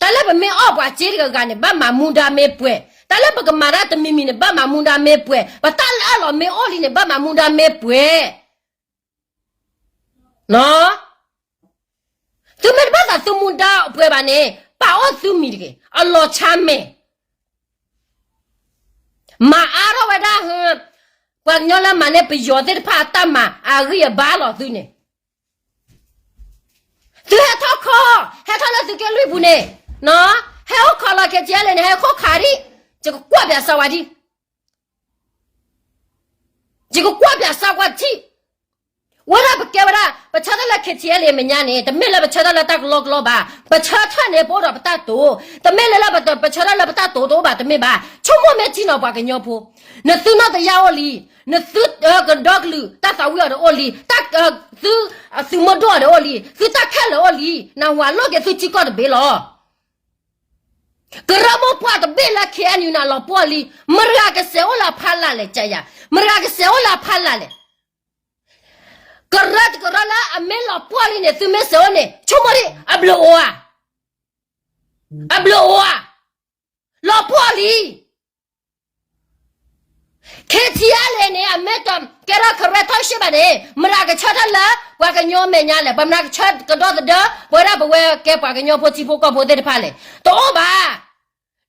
တၢ်လၢပမ့ၢ်အီၣ်ပှၤစ့တဂၤဂၤန့ၣ် ဘၣ်မၤမူဒါမ့ၢ်ပှဲၤ, တၢ်လၢပကမၤတၢ်တမံၤမံၤန့ၣ် ဘၣ်မၤမူဒါမ့ၢ်ပှဲၤ, ပတၢ်လၢအလီၢ်မ့ၢ်အိၣ်လံန့ၣ် ဘၣ်မၤမူဒါမ့ၢ်ပှဲၤ, နီၤ, သုမ့ၢ်တဘၣ်သးသုမူဒါပှဲၤဘၣ်န့ၣ် ပာ်အီၣ်သုမံၤတဂ့ၤ, အလီၤဆါမဲာ် မၤအါထီၣ်ဝဲဒၣ်, ပှၤကညီလၢမၤန့ၢ်ပယီၤသ့ၣ်တဖၣ်အတၢ်မၤအဂံၢ်အဘါလီၤသုန့ၣ်, သုဟဲထီၣ်ခီ, ဟဲထီၣ်လၢသုးက့လွံၢ်ပူၤန့ၣ်, နီၤ, ဟဲအိၣ်ခီလီၤ K T L A န့ၣ် ဟဲအိၣ်ခီခးဒံး, ယကကွၢ်ပၠးစၢဝါဒံး, ယကကွၢ်ပၠးစၢကွၢ်ထံၣ်, ဝဲဒၣ်ပကဲဝဲဒၣ် ပဆၢထၢၣ်လၢ K T L A အမဲာ်ညါန့ၣ် တမ့ၢ်လၢပဆၢထၢၣ်လၢတၢ်ကလီကလီဘၣ်, ပဆၢထၢၣ်န့ၣ် ပအိၣ်ဒီးပတၢ်တိာ်, တမ့ၢ်လၢလၢပဆၢထၢၣ်လၢပတၢ်တိာ်တအိၣ်ဘၣ်တမ့ၢ်ဘၣ်, ဆိကမိၣ်မ့ၢ်ထံနီၤ ပှၤကညီဖိ, နသုနီၢ်တယၢ်အိၣ်လံ, နသုကဒီကလုာ်တၢ်သးဝံၣ်အီၤဒီးအိၣ်လံ, သုသုးမုၢ်ဒိၣ်အီၤဒီးအိၣ်လံ, သုတၢ်ခဲလၢာ်အိၣ်လံ, နၢ်ဟူဧါ, လီၢ်က့ၤသုထံကီၢ်တဘ့ၣ်လီၤ. ကရၢမိၢ်ပှၢ်တဘ့ၣ်လၢ K N U န့ၣ် အလီၤပှီၢ်လံ, မတၤဂၤကစဲးအိၣ်လၢအဖီလာ်လဲၣ်, ကယၤ, မတၤဂၤကစဲးအိၣ်လၢအဖီလာ်လဲၣ်, ကရၢတကရၢလၢအမ့ၢ်လီၤပှီၢ်လံန့ၣ် သုမ့ၢ်စဲးအိၣ်န့ၣ် ဆိကမိၣ်ဒံး အဘျုးအိၣ်ဧါ, အဘျုးအိၣ်ဧါ, လီၤပှီၢ်လံ. K T L A န့ၣ် အမ့ၢ်တကဲထီၣ် ကရၢ township ဘၣ်န့ၣ် မတၤကဆၢထၢၣ်လၢပှၤကညီမဲာ်ညါလဲၣ်, ပမတၤကဆၢကဒီသဒၢ ပဝဲဒၣ်ပဝဲကဲပှၤကညီဖိထံဖိကီၢ်ဖိသ့ၣ်တဖၣ်လဲၣ်, တအိၣ်ဘၣ်.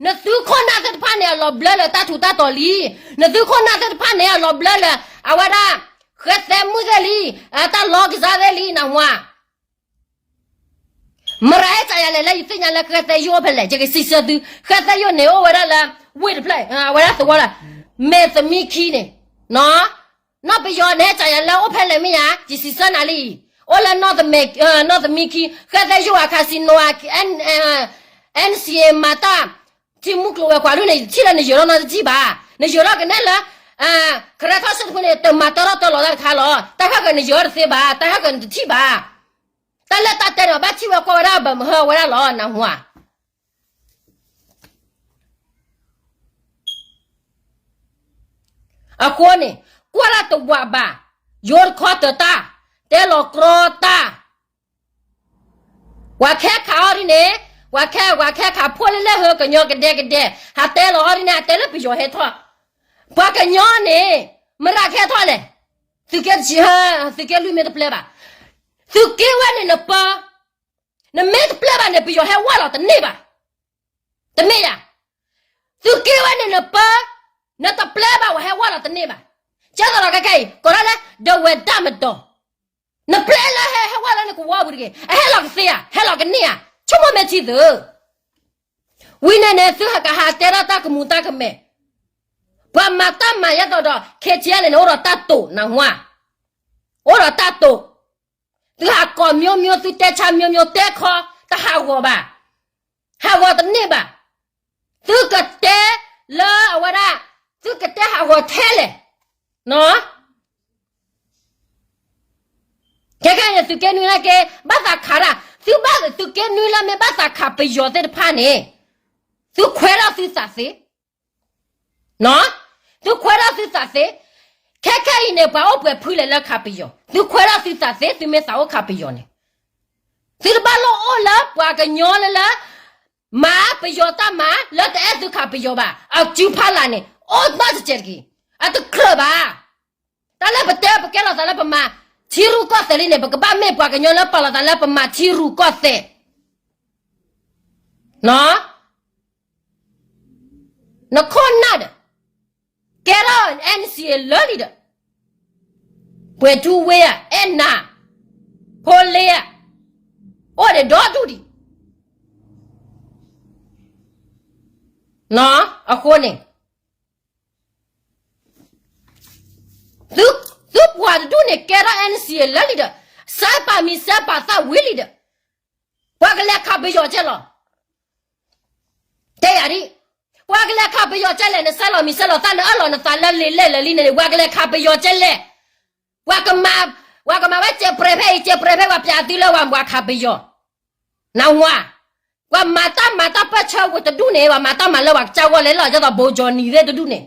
နသုခိၣ်နၢ်သ့ၣ်တဖၣ်န့ၣ် အလီၤဘျၢလၢတၢ်ထူးတၢ်တီၤလံ. နသုခိၣ်နၢ်သ့ၣ်တဖၣ်န့ၣ် အလီၤဘျၢလၢ အဝဲဒၣ် ဃဲသဲမုၣ်သ့ၣ်လံ, တၢ်လီကစၢ်သ့ၣ်လံ နၢ်ဟူဧါ. မတၤဟဲစးယၤလဲၣ်လၢယသ့ၣ်ညါလၢဃဲသဲယိၣ်အိၣ်ဖဲလဲၣ်, ယကစံးဆၢသု, ဃဲသဲယိၣ်န့ၣ်အိၣ်ဝဲဒၣ်လၢ ဝ့ၢ်တဖျၢၣ်, အဝဲဒၣ်သဝီလၢ မဲာ်သမံခံန့ၣ်, နီၢ်ပယီၤန့ၣ် ဟဲစးယၤလၢအိၣ်ဖဲလဲၣ်မ့ၢ်ဧါ, ယစံးဆၢနၤလံ, အိၣ်လၢ နီၢ်သမံခံ, ဃဲသဲယိၣ်အ casino ဧါ, N C A မၤတၢ် ထံမုၢ်ကျိၤဝဲၤကွာ်ဒ်န့ၣ် ယထံၣ်လၢနယၢၤထီၣ်နီတထံၣ်ဘၣ်. နယၢၤထီၣ်ကနဲလၢ ခရဲထီၣ်စ့ၣ်တဖုန့ၣ် တမၤတၢ်ထီၣ်တၢ်လီၤတၢ်တခါလီၤ. တၢ်ဟဲကနယၢၤတသ့ဘၣ်, တၢ်ဟဲကနတထံၣ်ဘၣ်. တၢ်လၢတၢ်တဲန့ၣ် ဘၣ်ထံၣ်ဝဲကွၢ်ဝဲဒၣ်ဘၣ်မဟၢဝဲဒၣ်လီၤ နၢ်ဟူဧါ. အဃိန့ၣ် ကွၢ်လၢတဝးဘၣ်, ယိတခီတၢ်တၢ်, တဲလီၤကြီတၢ်, ပှၤခဲခးအီၤဒ်န့ၣ်, ပှၤခဲ, ပှၤခဲခးဖိလၢလဲၣ်ဟၢကညီကဒဲကဒဲ, ဟးတဲလီၤအီၤဒ်န့ၣ် ဟးတဲလၢပယီၤဟဲထီၣ်, ပှၤကညီန့ၣ် မတၤကဟဲထီၣ်လဲၣ်. သုးက့တဆံ, သုးက့လွံၢ်မ့ၢ်တပျဲဘၣ်, သုးက့ဝဲန့ၣ်နပၢ, နမ့ၢ်တပျဲဘၣ်န့ၣ် ပယီၤဟဲဝဲလီၤတန့ၢ်ဘၣ်, တမ့ၢ်ယၤ, သုးက့ဝဲန့ၣ်နပၢ, နတပျဲဘၣ်ဝဲဟဲဝဲလီၤတန့ၢ်ဘၣ်. ကဲသိးဒီးခဲခဲအံၤ ကိးဒၣ်လၢ ဒဝဲဒၣ်မတီၤ, နပျဲလၢဟဲဟဲဝဲလၢနကဝီၤပူၤတဂ့ၤ, အဟဲလီၤကသ့ဧါ, ဟဲလီၤကန့ၢ်ဧါ, ဆိကမိၣ်မ့ၢ်ထံသု, ဝံၤန့ၣ်န့ၣ် သုဟဲကဟးတဲထီၣ်တၢ်ကမူၤတၢ်ကမဲာ်, ပှၤမၤတၢ်မၤယဲသိးဒီး KTLA န့ၣ် အိၣ်ဒီးတၢ်တိာ် နၢ်ဟူဧါ, အိၣ်ဒီးတၢ်တိာ်, သုဟးကိးမျိုးမျိုး သုတဲဆါမျိုးမျိုး တဲခီ တဟးဂီၤဘၣ်, ဟးဂီၤတန့ၢ်ဘၣ်, သုကတဲလၢအဝဲဒၣ်, သုကတဲဟးဂီၤထဲလဲၣ်, ခဲခဲန့ၣ် သုးက့နွံလၢက့ ဘၣ်သးခးတၢ်, သုဘၣ်သုးက့နွံလၢမ့ၢ်ဘၣ်သးခးပယီၤသ့ၣ်တဖၣ်န့ၣ်, သုခွဲးထီၣ်သုသးသ့ သုခွဲးထီၣ်သုသးသ့, ခဲခဲအံၤန့ၣ် ပှၤအိၣ်ပှဲၤဖုလဲၣ်လၢခးပယီၤ, သုခွဲးထီၣ်သုသးသ့ သုမ့ၢ်သးအိၣ်ခးပယီၤန့ၣ်, သုတဘၣ်လိၣ်အိၣ်လၢပှၤကညီလၢလၢ, မၤပယီၤတၢ်မၤ လၢတအဲၣ်သုခးပယီၤဘၣ်, အစုဖီလာ်န့ၣ် အိၣ်နီတစဲးတက့ၢ်, အတကြၢးဘၣ်. တၢ်လၢပတဲပကဲလီၤသးလၢပမၤထံရူၢ်ကီၢ်သဲးလံန့ၣ် ပကဘၣ်မ့ၢ်ပှၤကညီလၢပာ်လီၤသးလၢပမၤထံရူၢ်ကီၢ်သဲး, နခိၣ်နၢ်ဒီး, ကဲထီၣ် NCA လၢာ်လံဒီး, ပှဲၤထူဝ့ဧါ, အဲၣ်နၤ, ဖိလ့ဧါ, အိၣ်ဒီးဒီဒူၣ်ဒံး, အဃိန့ၣ် သုပှၤတဒူၣ်န့ၣ် ကဲထီၣ် NCA လၢာ်လံဒီး, စဲပာ်မံၤစဲပာ်သၣ်ဝံၤလံဒီး, ပှၤကလဲၤခးပယီၤကဲလီၤ. တဲယၤဒ်, ပှၤကလဲၤခးပယီၤကဲလဲၣ်, နစဲလီၤမံၤစဲလီၤသၣ် နအၢၣ်လီၤနသးလၢလံာ်လဲၢ်လၢာ်လံန့ၣ် ပှၤကလဲၤခးပယီၤကဲလဲၣ်, ပှၤကမၤ, ပှၤကမၤဝဲစဲးပြဲးဖဲအံၤ စဲးပြဲးဖဲ ပှၤပျးသုလၢပှၤခးပယီၤ, နၢ်ဟူဧါ, ပှၤမၤတၢ်မၤတၢ်ပၢၢ်ဆၢဝဲတဒူၣ်န့ၣ် ပှၤမၤတၢ်မၤလၢပှၤကစၢ်ဂီၢ်လဲၣ်လီၤ, ဒ်သိးဘိကၠီနံၤသ့ၣ်တဒူၣ်န့ၣ်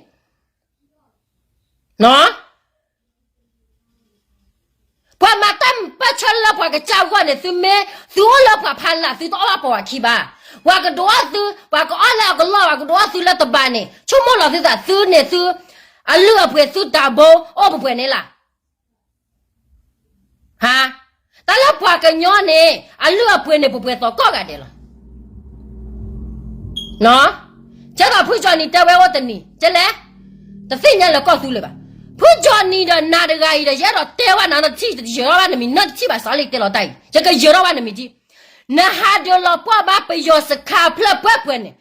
ပှၤမၤတၢ်ပၢၢ်ဆၢလၢပှၤကစၢ်ဂီၢ်န့ၣ် သုမ့ၢ်, သုအိၣ်လၢပှၤဖီလာ် သုတအီၣ်ဘၣ်ပှၤဝၤခံဘၣ်, ပှၤကဒုးအီၣ်သု, ပှၤကအီၣ်လၢအကလီၢ် ပှၤကဒုးအီၣ်သုလၢတဘးန့ၣ် ဆိကမိၣ်လီၤသုသး သုန့ၣ်သု, အလုၢ်အပှ့ၤသုတၢ်ဘိ အိၣ်ပှဲၤပှဲၤန့ၣ်လီၤ. ဟါ, တၢ်လၢပှၤကညီန့ၣ် အလုၢ်အပှ့ၤန့ၣ် ပှဲၤပှဲၤသီကိးဂၤဒဲးလီၤ. ကဲသိးဖုကၠီနံၤတဲဝဲအိၣ်တနံၤ ကဲလဲၣ်, တသ့ၣ်ညါလၢကီၢ်သူလ့ၤဘၣ်. ဖုကၠီနံၤဒီးနၤတဂၤအံၤဒီး ယအဲၣ်ဒိးတဲဝဲနၤနီတထံၣ် ယယၢၤထီၣ်ဘၣ်နမံၤနီတထံၣ်ဘၣ် စီၤလံတဲလီၤတၢ်အံၤ ယကယၢၤထီၣ်ဘၣ်နမံၤဒ် နဟးဒုးလီၤပှီၢ်ဘါပယီၤစခါဖျၢၣ်ပှဲၤပှဲၤန့ၣ်,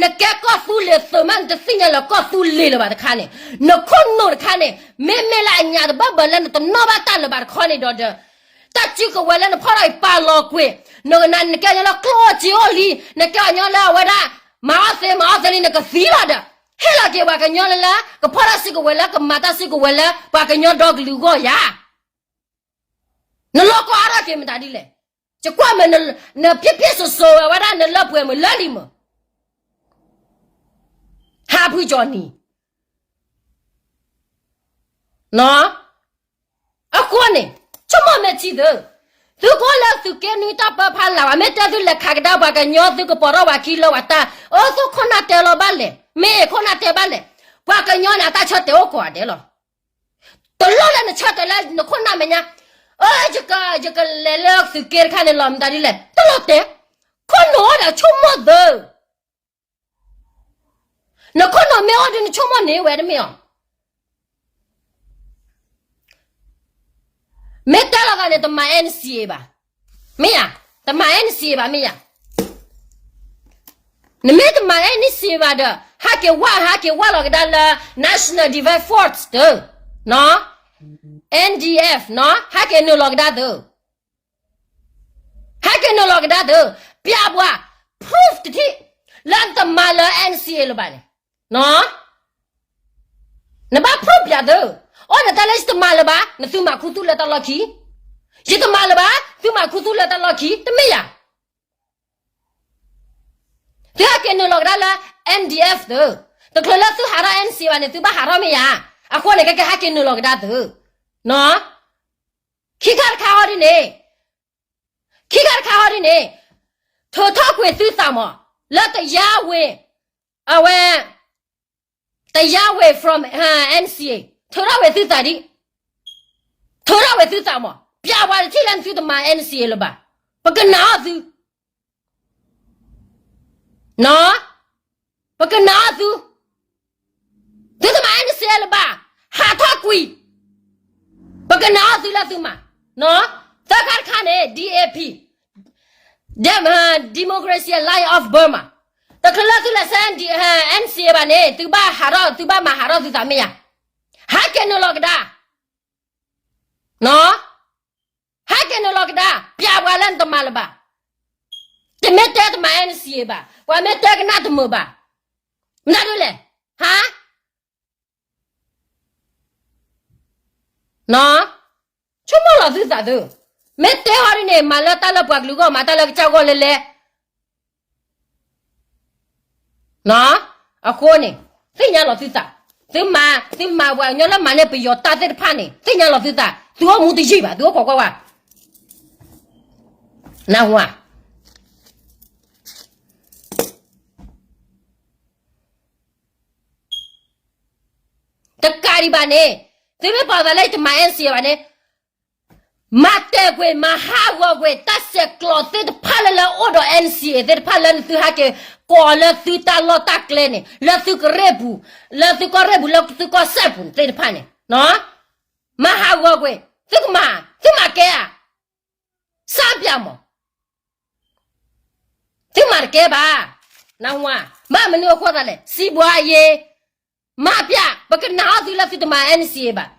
နကဲကီၢ်သူလ့ၤသုးမး နတသ့ၣ်ညါလၢကီၢ်သူလ့ၤလၢၤဘၣ်တခါန့ၣ်, နခိၣ်နူာ်တခါန့ၣ် မ့မ့ၢ်လၢအညၣ်တဘၢၣ်ဘၢၣ်လၢနတနီၣ်ဘၣ်တၢ်လၢၤဘၣ်တခီန့ၣ်ဒီး, တၢ်စုကဝဲၤလၢနဖီၣ်ထီၣ်အံၤပာ်လီၤကွံာ်, နကဲကညီလၢကျိၣ်အိၣ်စ့အိၣ်လံ, နကဲကညီလၢအဝဲဒၣ် မၤအီၣ်သ့မၤအီၣ်သ့လံ နကသံလီၤဒီး, ဟ့ၣ်လီၤက့ၤပှၤကညီလၢလၢ ကဖီၣ်တၢ်စုကဝဲၤလၢကမၤတၢ်စုကဝဲၤလၢ ပှၤကညီဒီကလုာ်အဂီၢ်ယၤ နလီၤကီအါထီၣ်က့ၤမတၤဒ်လဲၣ်. ယကွၢ်မ့ၢ်နဖျ့ဖျ့စိၤစိၤဝဲဒၣ်နလၢပှဲၤမုၢ်လၢလံမုၢ်, ဟးဖုကၠီနံၤ, အဃိန့ၣ် ဆိကမိၣ်မ့ၢ်ထံသု, သုကအိၣ်လၢသုးက့နွံတၢ်ပၢဖီလာ် ပှၤမ့ၢ်တဲသုလဲၤခးကဒါပှၤကညီ သုကပိာ်ထီၣ်ပှၤခံလၢပှၤတၢ်, အၢ သုခိၣ်နၢ်တဲလီၤဘၣ်လဲၣ်, မ့ၢ်အခိၣ်နၢ်တဲဘၣ်လဲၣ်, ပှၤကညီန့ၣ် အတၢ်ဆၢတဲာ်အိၣ်ကိးဂၤဒဲးလီၤ. တလိၣ်လၢနဆၢတဲာ်လၢနခိၣ်နၢ်မဲာ်ညါ, အၢ ယက, ယကလဲၤလၢသုးက့တခါန့ၣ်လီၤ မတၤဒ်လဲၣ် တလိၣ်တဲ, ခိၣ်နူာ်အိၣ်ဒီးဆိကမိၣ်သု, နခိၣ်နူာ်မ့ၢ်အိၣ်ဒီးနဆိကမိၣ်န့ၣ်ဝဲတမ့ၢ်အီၤ မ့ၢ်တဲလီၤသးန့ၣ် တမၤ NCA ဘၣ်, မ့ၢ်ယၤ, တမၤ NCA ဘၣ် မ့ၢ်ယၤ, နမ့ၢ်တမၤ NCA ဘၣ်ဒီး ဟဲက့ၤဝဲ ဟဲက့ၤဝဲလီၤကဒါလၢ National Defense Force သု, NDF နီၤ ဟဲက့ၤနုာ်လီၤကဒါသု, ဟဲက့ၤနုာ်လီၤကဒါသု, ပျးပှၤ proof တထံၣ် လၢတမၤလၢ NCA လၢၤဘၣ်န့ၣ်, နီၤ နဘၣ် prove ပၠးသု, အိၣ်ဒီးတၢ်လၢယတမၤလၢၤဘၣ်, နသုမၤခူသူၣ်လၢတၢ်လီၢ်ခံ, ယတမၤလၢၤဘၣ်, သုမၤခူသူၣ်လၢတၢ်လီၢ်ခံ, တမ့ၢ်ယၤ. သုဟဲက့ၤနုာ်လီၤကဒါလၢ N D F သု, တချုးလၢသုဟးထီၣ် N C A ဘၣ်န့ၣ် သုဘၣ်ဟးထီၣ်မ့ၢ်ယၤ, အဃိန့ၣ် ကကဟဲက့ၤနုာ်လီၤကဒါသု, နီၢ်, ခံခါတခါဟီဒ်န့ၣ်, ခံခါတခါဟီဒ်န့ၣ်, ထုးထီၣ်ကွံာ်သုသးမး, လၢတယါဝ့ၤ, အဝဲ, တယါဝ့ၤ from N C A, ထုးထီၣ်ဝံၤသုသးဒံး, ထုးထီၣ်ဝံၤသုသးမး, ပၠးပှၤတထံၣ်လၢနသုတမၤ N C A လၢၤဘၣ်, ပကနၣ်အီၣ်သု နီၢ်, ပကနၣ်အီၣ်သု, သုတမၤ N C A လၢၤဘၣ်, ဟးထီၣ်ကွံာ်, ပကနၣ်အီၣ်သုလၢသုမၤ, နီၢ်, သၢခါတခါန့ၣ် D A P, Dem-, Democracy Alliance of Burma, တချုးလၢသုလဲၤဆဲ N C A ဘၣ်န့ၣ် သုဘၣ်ဟးထီၣ်, သုဘၣ်မၤဟးထီၣ်သုသးမ့ၢ်ယၤ, ဟဲက့ၤနုာ်လီၤကဒါ နီၢ်, ဟဲက့ၤနုာ်လီၤကဒါ, ပၠးပှၤလၢနတမၤလၢၤဘၣ်, တမ့ၢ်တဲတမၤ N C A ဘၣ်, ပှၤမ့ၢ်တဲကနၣ်တမုာ်ဘၣ်, မတၤဒ်လဲၣ်, ဟါ, နီၢ်, ဆိကမိၣ်လီၤသုသးသု, မ့ၢ်တဲဟီဒ်န့ၣ် မၤလၢတၢ်လၢပှၤကလုာ်ဂီၢ် မၤတၢ်လၢကစၢ်ဂီၢ်လဲၤလဲၤ နီၢ်, အဃိန့ၣ်, သ့ၣ်ညါလီၤသုသး, သုမၤ, သုမၤပှၤကညီလၢမၤန့ၢ်ပယီၤတၢ်သ့ၣ်တဖၣ်န့ၣ် သ့ၣ်ညါလီၤသုသး, သုအိၣ်မူတယံာ်ဘၣ်, သုအိၣ်ခိးကွၢ်ဝဲ, နၢ်ဟူဧါ. တကးဒံးဘၣ်န့ၣ်, သုမ့ၢ်ပာ်သးလၢယတမၤ N C A ဘၣ်န့ၣ်, မၤတဲာ်ကွံာ် မၤဟးဂီၤကွံာ် တၢ်ဆဲးကျိးသ့ၣ်တဖၣ်လၢလၢအိၣ်ဒီး N C A သ့ၣ်တဖၣ်လၢနသုဟဲက့ၤကိးလၢသုတၢ်လီၢ်တၢ်ကျဲန့ၣ် လၢသုကရ့ၣ်ပူၤ, လၢသုကီၢ်ရ့ၣ်ပူၤ လၢသုကီၢ်စဲၣ်ပူၤသ့ၣ်တဖၣ်န့ၣ်, မၤဟးဂီၤကွံာ်, သုကမၤ, သုမၤကဲဧါ, စၢ်ပၠးမး သုမၤတကဲဘၣ်, နၢ်ဟူဧါ, ဘၣ်မနုၤအဃိသတးလဲၣ်, စံးဘှါယ့, မၤပၠး, ပကနၣ်အီၣ်သုလၢသုတမၤ N C A ဘၣ်,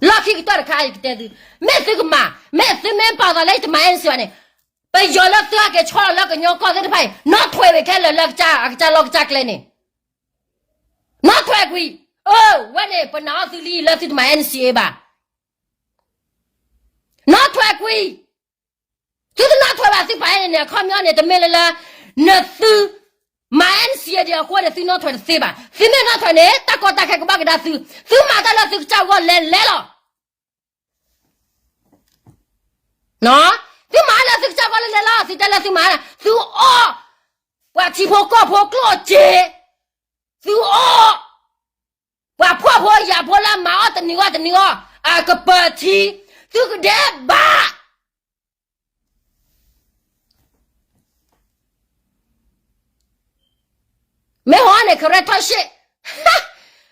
လီၢ်ခံကတၢၢ်တခါအံၤကတဲသု, မ့ၢ်သုကမၤ, မ့ၢ်သုမ့ၢ်ပာ်သးလၢယတမၤ N C A ဘၣ်န့ၣ်, ပယီၤလၢသုဟဲက့ၤဆီလီၤလၢကညီကီၢ်သ့ၣ်တဖၣ်အံၤ နီၣ်ထွဲဝံၤခဲလၢာ်လၢအကစၢ်လီၢ်ကစၢ်ကျဲန့ၣ်, နီၣ်ထွဲကွံာ်, အၢ ဝဲန့ၣ် ပနၣ်အီၣ်သုလံလၢသုတမၤ N C A ဘၣ်, နီၣ်ထွဲကွံာ်, သုတနီၣ်ထွဲဘၣ်သုပာ်န့ၣ်န့ၣ် အခီပညီန့ၣ် တမ့ၢ်လၢလၢ နသုမၤ N C A ဒံးအဃိန့ၣ် သုနီၣ်ထွဲတသ့ဘၣ်. သုမ့ၢ်နီၣ်ထွဲန့ၣ် တၢ်ကီတၢ်ခဲကဘၣ်ကဒါသု, သုမၤတၢ်လၢသုကစၢ်ဂီၢ်လဲၤလဲၤလီၤ. သုမၤလၢသုကစၢ်ဂီၢ်လဲၤလဲၤလီၤ, သုတဲလၢသုမၤ, သုအီၣ်ပှၤထံဖိကီၢ်ဖိကျိၣ်စ့, သုအီၣ် ပှၤဖှီၣ်ဖိယာ်ဖိလၢမၤအီၣ်တနံၤဂီၢ်တနံၤဂီၢ်, အကပၢၤထံ, သုကဒဲးဘး, မ့ၢ်ဟီန့ၣ် ကရဲထီၣ်ရှ့ၣ်,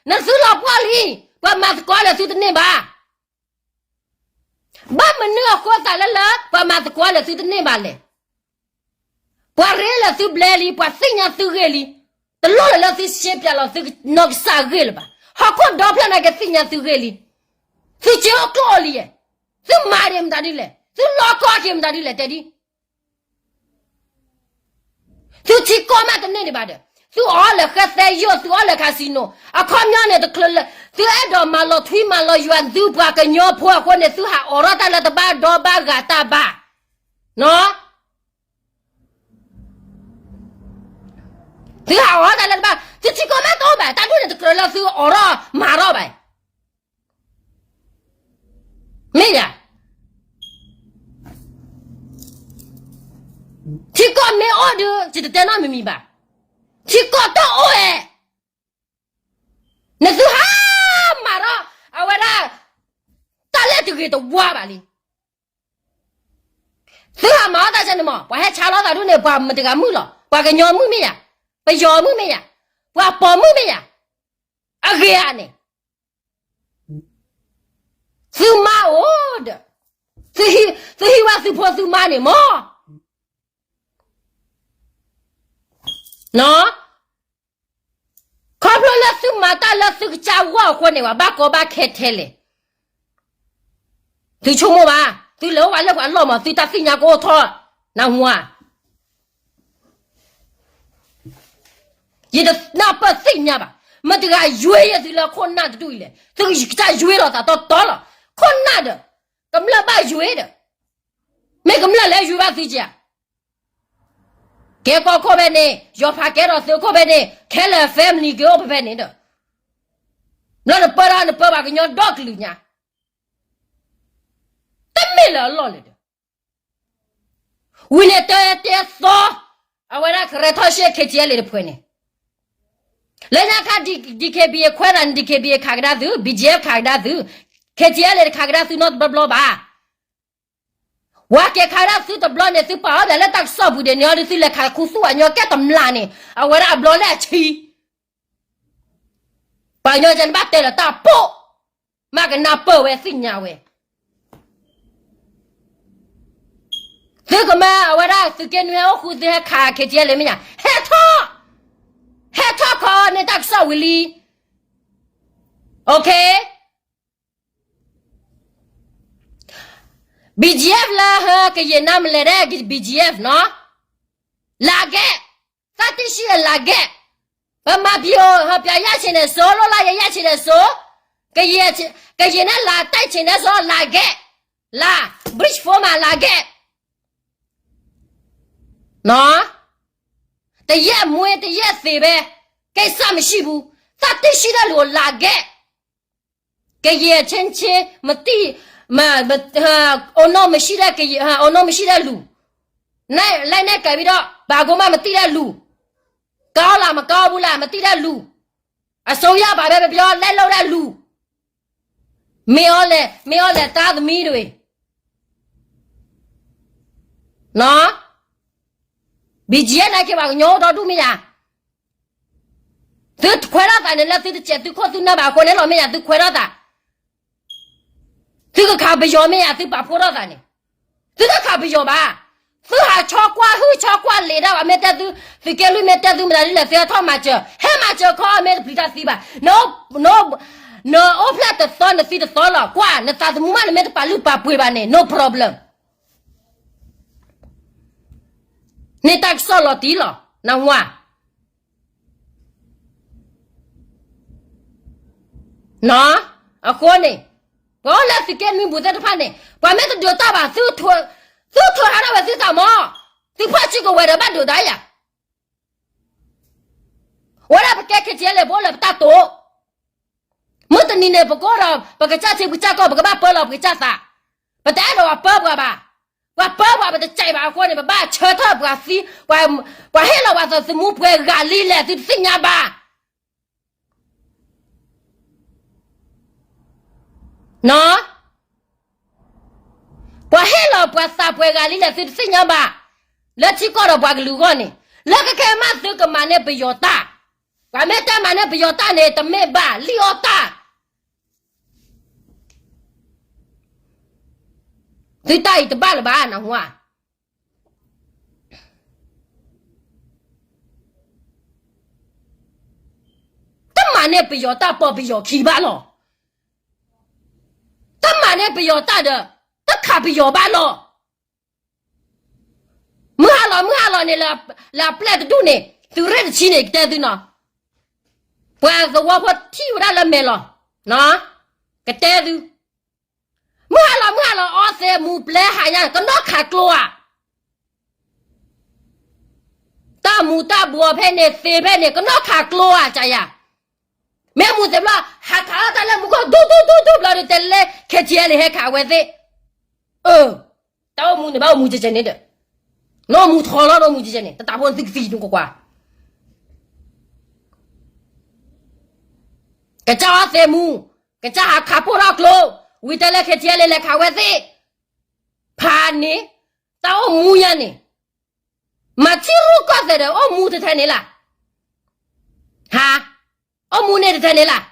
နသုလီၤပှီၢ်လံ, ပှၤမၤသကိးလၢသုတန့ၢ်ဘၣ်. ဘၣ်မနုၤအဃိသတးလၢလၢ ပှၤမၤသကိးလၢသုတန့ၢ်ဘၣ်လဲၣ်. ပှၤရ့လၢသုဘျဲလံ, ပှၤသ့ၣ်ညါသုဂ့ၢ်လံ, တလိၣ်လၢလၢသုရှဲပၠးလီၤသုနီၢ်ကစၢ်ဂ့ၢ်လၢၤဘၣ်. ဟီၣ်ခိၣ်ဒီဖျၢၣ်န့ၣ်ကသ့ၣ်ညါသုဂ့ၢ်လံ. သုစ့အိၣ်ကျိၣ်အိၣ်လံယဲ, သုမၤဒံးမတၤဒ်လဲၣ်, သုလီၤကီက့ၤမတၤဒ်လဲၣ်တဲဒ် သုထံကီၢ်မးတန့ၢ်ဒံးဘၣ်ဒီး, သုအီၣ်လၢဃဲသဲယိာ်, သုအီၣ်လၢ casino, အခီပညီန့ၣ်တချုးလၢ သုအဲၣ်ဒိးမၤလီၤထွံမၤလီၤယွၤသုပှၤကညီဖိအဃိန့ၣ် သုဟးအိးထီၣ်တၢ်လၢတဘၣ်ဒီဘၣ်ဂၤတၢ်ဘၣ်, နီၢ်, သုဟးအိးထီၣ်တၢ်လၢတဘၣ်, သုထံကီၢ်မးတအိၣ်ဘၣ်, တၢ်ဒ်န့ၣ်တကြၢးလၢသုအိးထီၣ်မၤထီၣ်ဘၣ် မ့ၢ်ယၤ, ထံကီၢ်မ့ၢ်အိၣ်ဒီး ယတတဲနီတမံၤမံၤဘၣ်. ထံကီၢ်တအိၣ်ဧဲ, နသုဟးမၤထီၣ် အဝဲဒၣ် တၢ်လၢတဂ့ၤတဝါဘၣ်လံ. သုဟးမၤထီၣ်တၢ်ဆဲန့ၣ်မး ပှၤဟဲဆါလီၤသးဒ်န့ၣ် ပှၤမတဂၤမုၣ်လီၤ, ပှၤကညီမုၣ်မ့ၢ်ယၤ, ပယီၤမုၣ်မ့ၢ်ယၤ, ပှၤပိာ်မုၣ်မ့ၢ်ယၤ, အဂ့ၤဧါန့ၣ် သုမါအိၣ်ဒီး, သုဟံးဝဲသုဖိသုမါန့ၣ်မး, နီၢ်, ခီဖျိလၢသုမၤတၢ်လၢသုကစၢ်ဂီၢ်အဃိန့ၣ် ပှၤဘၣ်ကီဘၣ်ခဲထဲလဲၣ်. သုဆိကမိၣ်ဘၣ်, သုလဲၤအိၣ်ဝဲလၢပှၤလီၢ်မး သုတၢ်သ့ၣ်ညါကအိၣ်ထီၣ်, နၢ်ဟူဧါ. ယတနၢ်ပၢၢ်သ့ၣ်ညါဘၣ်. မတၤတဂၤယွ့ယဲၢ်သုလၢခိၣ်နၢ်တဒူၣ်အံၤလဲၣ်. သုကစၢ်ယွ့လိာ်သးတီတီလီၤ. ခိၣ်နၢ်ဒီး ကမျၢၢ်ဘၣ်ယွ့ဒီး မ့ၢ်ကမျၢၢ်လၢယွ့ဘၣ်သုကဧါ. ကဲကီၢ်ခိၣ်ဖဲန့ၣ် ယီၤဖးကဲထီၣ်သုးခိၣ်ဖဲန့ၣ် ခဲလၢာ် family ကအိၣ်ဖဲဖဲန့ၣ်ဒီး ဘျီနပၢဒၣ်နပၢဘၣ်ကညီဒီကလုာ်ညါ တမ့ၢ်လၢအလီၢ်လၢၤဒီး ဝံၤန့ၣ်တဲတဲသီ အဝဲဒၣ်ကရဲထီၣ်ရှ့ KTLA တဖုန့ၣ် လၢညါခါ DKBA ခွဲးသးန့ၣ် DKBA ခးကဒါသု BGF ခးကဒါသု KTLA တခးကဒါသုနီတဘျီဘျီဘၣ်. ဝဲကဲခးကဒါသုတဘျီန့ၣ် သုပာ်အီၣ်ဒၣ်လၢတၢ်ကစီၣ်ပူၤဒ်န့ၣ်အီၤဒီး သုလဲၤခးခူသူၣ်အညီကဲတမျးန့ၣ် အဝဲဒၣ်အဘျီလၢအဆံ ပှၤကညီကဲန့ၣ်ဘၣ်တဲလီၤတၢ်ပိာ် မ့ၢ်ကနၢ်ပၢၢ်ဝဲသ့ၣ်ညါဝဲ သုကမၢအဝဲဒၣ်သုးက့နွံအိၣ်ဃုသုဟဲခး KTLA မ့ၢ်ညါ ဟဲထီၣ် ဟဲထီၣ်ခီန့ၢ်တၢ်ကစီၣ်ဝံၤလံ OK BGF လၢဟၢကယဲၢ်နါမလဲၣ်ဒဲး BGF နီၤ လၤကဲ သးတံၢ်ဆံးလၤကဲ ပမၤဖံးအိၣ်ဟၢပၠးယဲၢ်ဆံးန့ၣ်စိ လိၣ်လၢယဲၢ်ဆံးန့ၣ်စိ ကယဲၢ်န့ၣ်လၤတံၢ်ဆံးန့ၣ်စိ လၤကဲ လၤ bridge ဖိမးလၤကဲ နီၤ တယဲၢ်မွ့တယဲၢ်သ့ဘဲ ကိစ္စမရှိဘူး သးတံၢ်ဆံးတၢ်လူၤလၤကဲ ကယဲၢ်ဆ့ဆ့ မတံၢ် မ အိၣ်နီၢ်မဆံးတၢ် အိၣ်နီၢ်မဆံးတၢ်လူၤ လဲၣ်နဲၣ်ကဲၤဝံၤဒီး ဘၣ်ကိးမးမတံၢ်တၢ်လူၤ ကီလၢမကီဘူးလၢမတံၢ်တၢ်လူၤ အစိုးရဘၣ်ဘဲပပယီၤလဲလိာ်တၢ်လူၤ မ့ၢ်အီၤလဲၣ် မ့ၢ်အီၤလဲၣ်တၢ်သမံတဝ့ၢ် နီၤ BGF န့ၣ်က့ၤပှၤကညီအိၣ်ဒီဒူၣ်မ့ၢ်ယါ သုတခွဲးထီၣ်သးန့ၣ်လၢသုတစဲးသုခိၣ်သုနၢ်ဘၣ်အဃိန့ၣ်လီၤမ့ၢ်ယါ သုခွဲးထီၣ်သး သုကခးပယီၤမ့ၢ်ယါ သုပာ်ဖှိၣ်ထီၣ်သးန့ၣ် သုတခးပယီၤဘၣ် သုဟးဆီကွၢ်ဟုၣ်ဆီကွၢ်လံာ်ဒၣ်ဘၣ် မ့ၢ်တဲသု သုးက့လွံၢ်မ့ၢ်တဲသုမတၤဒ်လဲၣ် သုဟဲထီၣ်မၤစၢၤ ဟဲမၤစၢၤခီအီၤမ့ၢ်တပျံၤတၢ်သံဘၣ် နအိၣ်ဖျဲၣ်တသီနသံတသီလီၤ ကွၢ် နသးသမူမး နမ့ၢ်တပာ်လုၢ်ပာ်ပှ့ၤဘၣ်န့ၣ် no problem န့ၢ်တၢ်ကစီၣ်လီၤတံၢ်လီၤ နဝါ နီၤ အဃိန့ၣ် ပှၤအိၣ်လၢသုးက့နွံပူၤသ့ၣ်တဖၣ်န့ၣ် ပှၤမ့ၢ်တဒုးတၢ်ဘၣ် သုထုးဟးထီၣ်ဝဲသုသးမီၤ သုဖီၣ်စုကဝဲၤဒီးဘၣ်ဒုးတၢ်ယၤ ဝဲဒၣ်ပကဲ KTLA ပအိၣ်လၢပတၢ်တိာ် မုၢ်တနံၤန့ၣ် ပကအိၣ်ဒီး ပကစၢ်ထံပကစၢ်ကီၢ် ပကဘၣ်ပၢလီၤပကစၢ်သး ပတအဲၣ်ဒိးပှၤပၢပှၤဘၣ် ပှၤပၢပှၤ ပတစဲးဘၣ်အဃိန့ၣ် ပဘၣ်ဆၢထၢၣ်ပှၤသံ ပှၤဟ့ၣ်လီၤပှၤသးသမူပှဲၤဂၤလံလဲၣ် သုတသ့ၣ်ညါဘၣ် နီၤ ပှၤဟ့ၣ်လီၤပှၤသးပှဲၤဂၤလံလဲၣ် သုတသ့ၣ်ညါဘၣ် လၢထံကီၢ်ဒီးပှၤကလုာ်အဂီၢ်န့ၣ် လၢခဲခဲမးသုကမၤန့ၢ်ပယီၤတၢ် ပှၤမ့ၢ်တဲမၤန့ၢ်ပယီၤတၢ်န့ၣ် တမ့ၢ်ဘၣ်လံၣ်အီၣ်တၢ် သုတၢ်အံၤတဘၣ်လၢၤဘၣ် နၢ်ဟူဧါ တမၤန့ၢ်ပယီၤတၢ် ပိာ်ပယီၤခံဘၣ်လီၤ. တမၤန့ၢ်ပယီၤတၢ်ဒီး တခးပယီၤဘၣ်လီၤ. မုၢ်ဟါလီၤ မုၢ်ဟါလီၤန့ၣ် လၢအပျဲၢ်တဒူၣ်န့ၣ် သုးရ့ၣ်တဆံန့ၣ် ကတဲသုနီၤ. ပှၤသဝီဖိထံၣ်ဝဲဒၣ်လၢမဲာ်လီၤ. ကတဲသု မုၢ်ဟါလီၤ မုၢ်ဟါလီၤ အီသံးမူၤပျဲဟးညါ ကနီၣ်ခးကျိဧါ. တၢ်မူၤတၢ်ဘှီးဖဲန့ၣ် သ့ဖဲန့ၣ် ကနီၣ်ခးကျိဧါ ကယၤ. မ့ၢ်မူၤသ့ဘျီ ဟးခးအီၣ်တၢ်လၢမူခိၣ် ဒူၣ်ဒူၣ်ဒူၣ်ဒူၣ်ဘျီဒီး တဲလၢ KTLA ဟဲခးအဝဲသ့ၣ်. အၢ တၢ်အိၣ်မူန့ၣ် ဘၣ်အိၣ်မူကဲကဲန့ၣ်ဒီး နအိၣ်မူထီလီၤ နအိၣ်မူကဲကဲန့ၣ် တတးဖိနသုကသံနကွၢ်ကွၢ် ကစၢ်အီသံးမူၤ ကစၢ်ဟးခးပိၢ်ထီၣ်ကျိ ဝံၤတဲလၢ KTLA လဲၤခးဝဲသ့ၣ်. ဖးန့ၣ် တၢ်အိၣ်မူညါန့ၣ် မၤထံရူၢ်ကီၢ်သဲးဒီး အိၣ်မူတထဲန့ၣ်လၢ်. ဟါ အိၣ်မူန့ၣ်တထဲန့ၣ်လၢ်.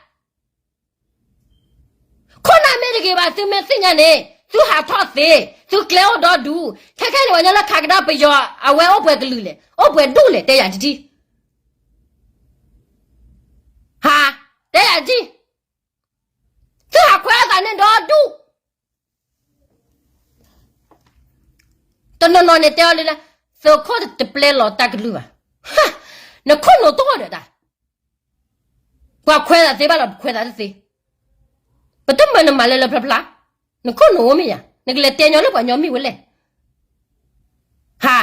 ခိၣ်နၢ်မ့ၢ်တဂ့ၤဘၣ် သုမ့ၢ်သ့ၣ်ညါန့ၣ် သုဟးထီၣ်သ့ သုကျဲအိၣ်ဒီဒူၣ် ခဲခဲန့ၣ် ပှၤညီလၢခးကဒါပယီၤ အဝဲအိၣ်ပှဲၤကလုာ်လဲၣ် အိၣ်ပှဲၤဒူၣ်လဲၣ် တဲယၤတထံၣ်. ဟါ တဲယၤတထံၣ်. သုဟးခွဲးအသးန့ၣ်ဒီဒူၣ် တနီၤနီၤန့ၣ်တဲအီၤလၢ သုးခိၣ်တပျဲလီၤတၢ်ကလုၢ်ဘၣ်. နခိၣ်နူာ်တအိၣ်ဒီးတၢ် ပှၤခွဲးသးသ့ဘၣ်လီၤ ပခွဲးသးတသ့. ပတမၢနမၤလၢလၢဖျါဖျါ, နခိၣ်နူာ်အိၣ်မ့ၢ်ယၤ, နကလဲၤတဲညီလၢပှၤညီမ့ၢ်ဝဲလဲၣ်. ဟါ,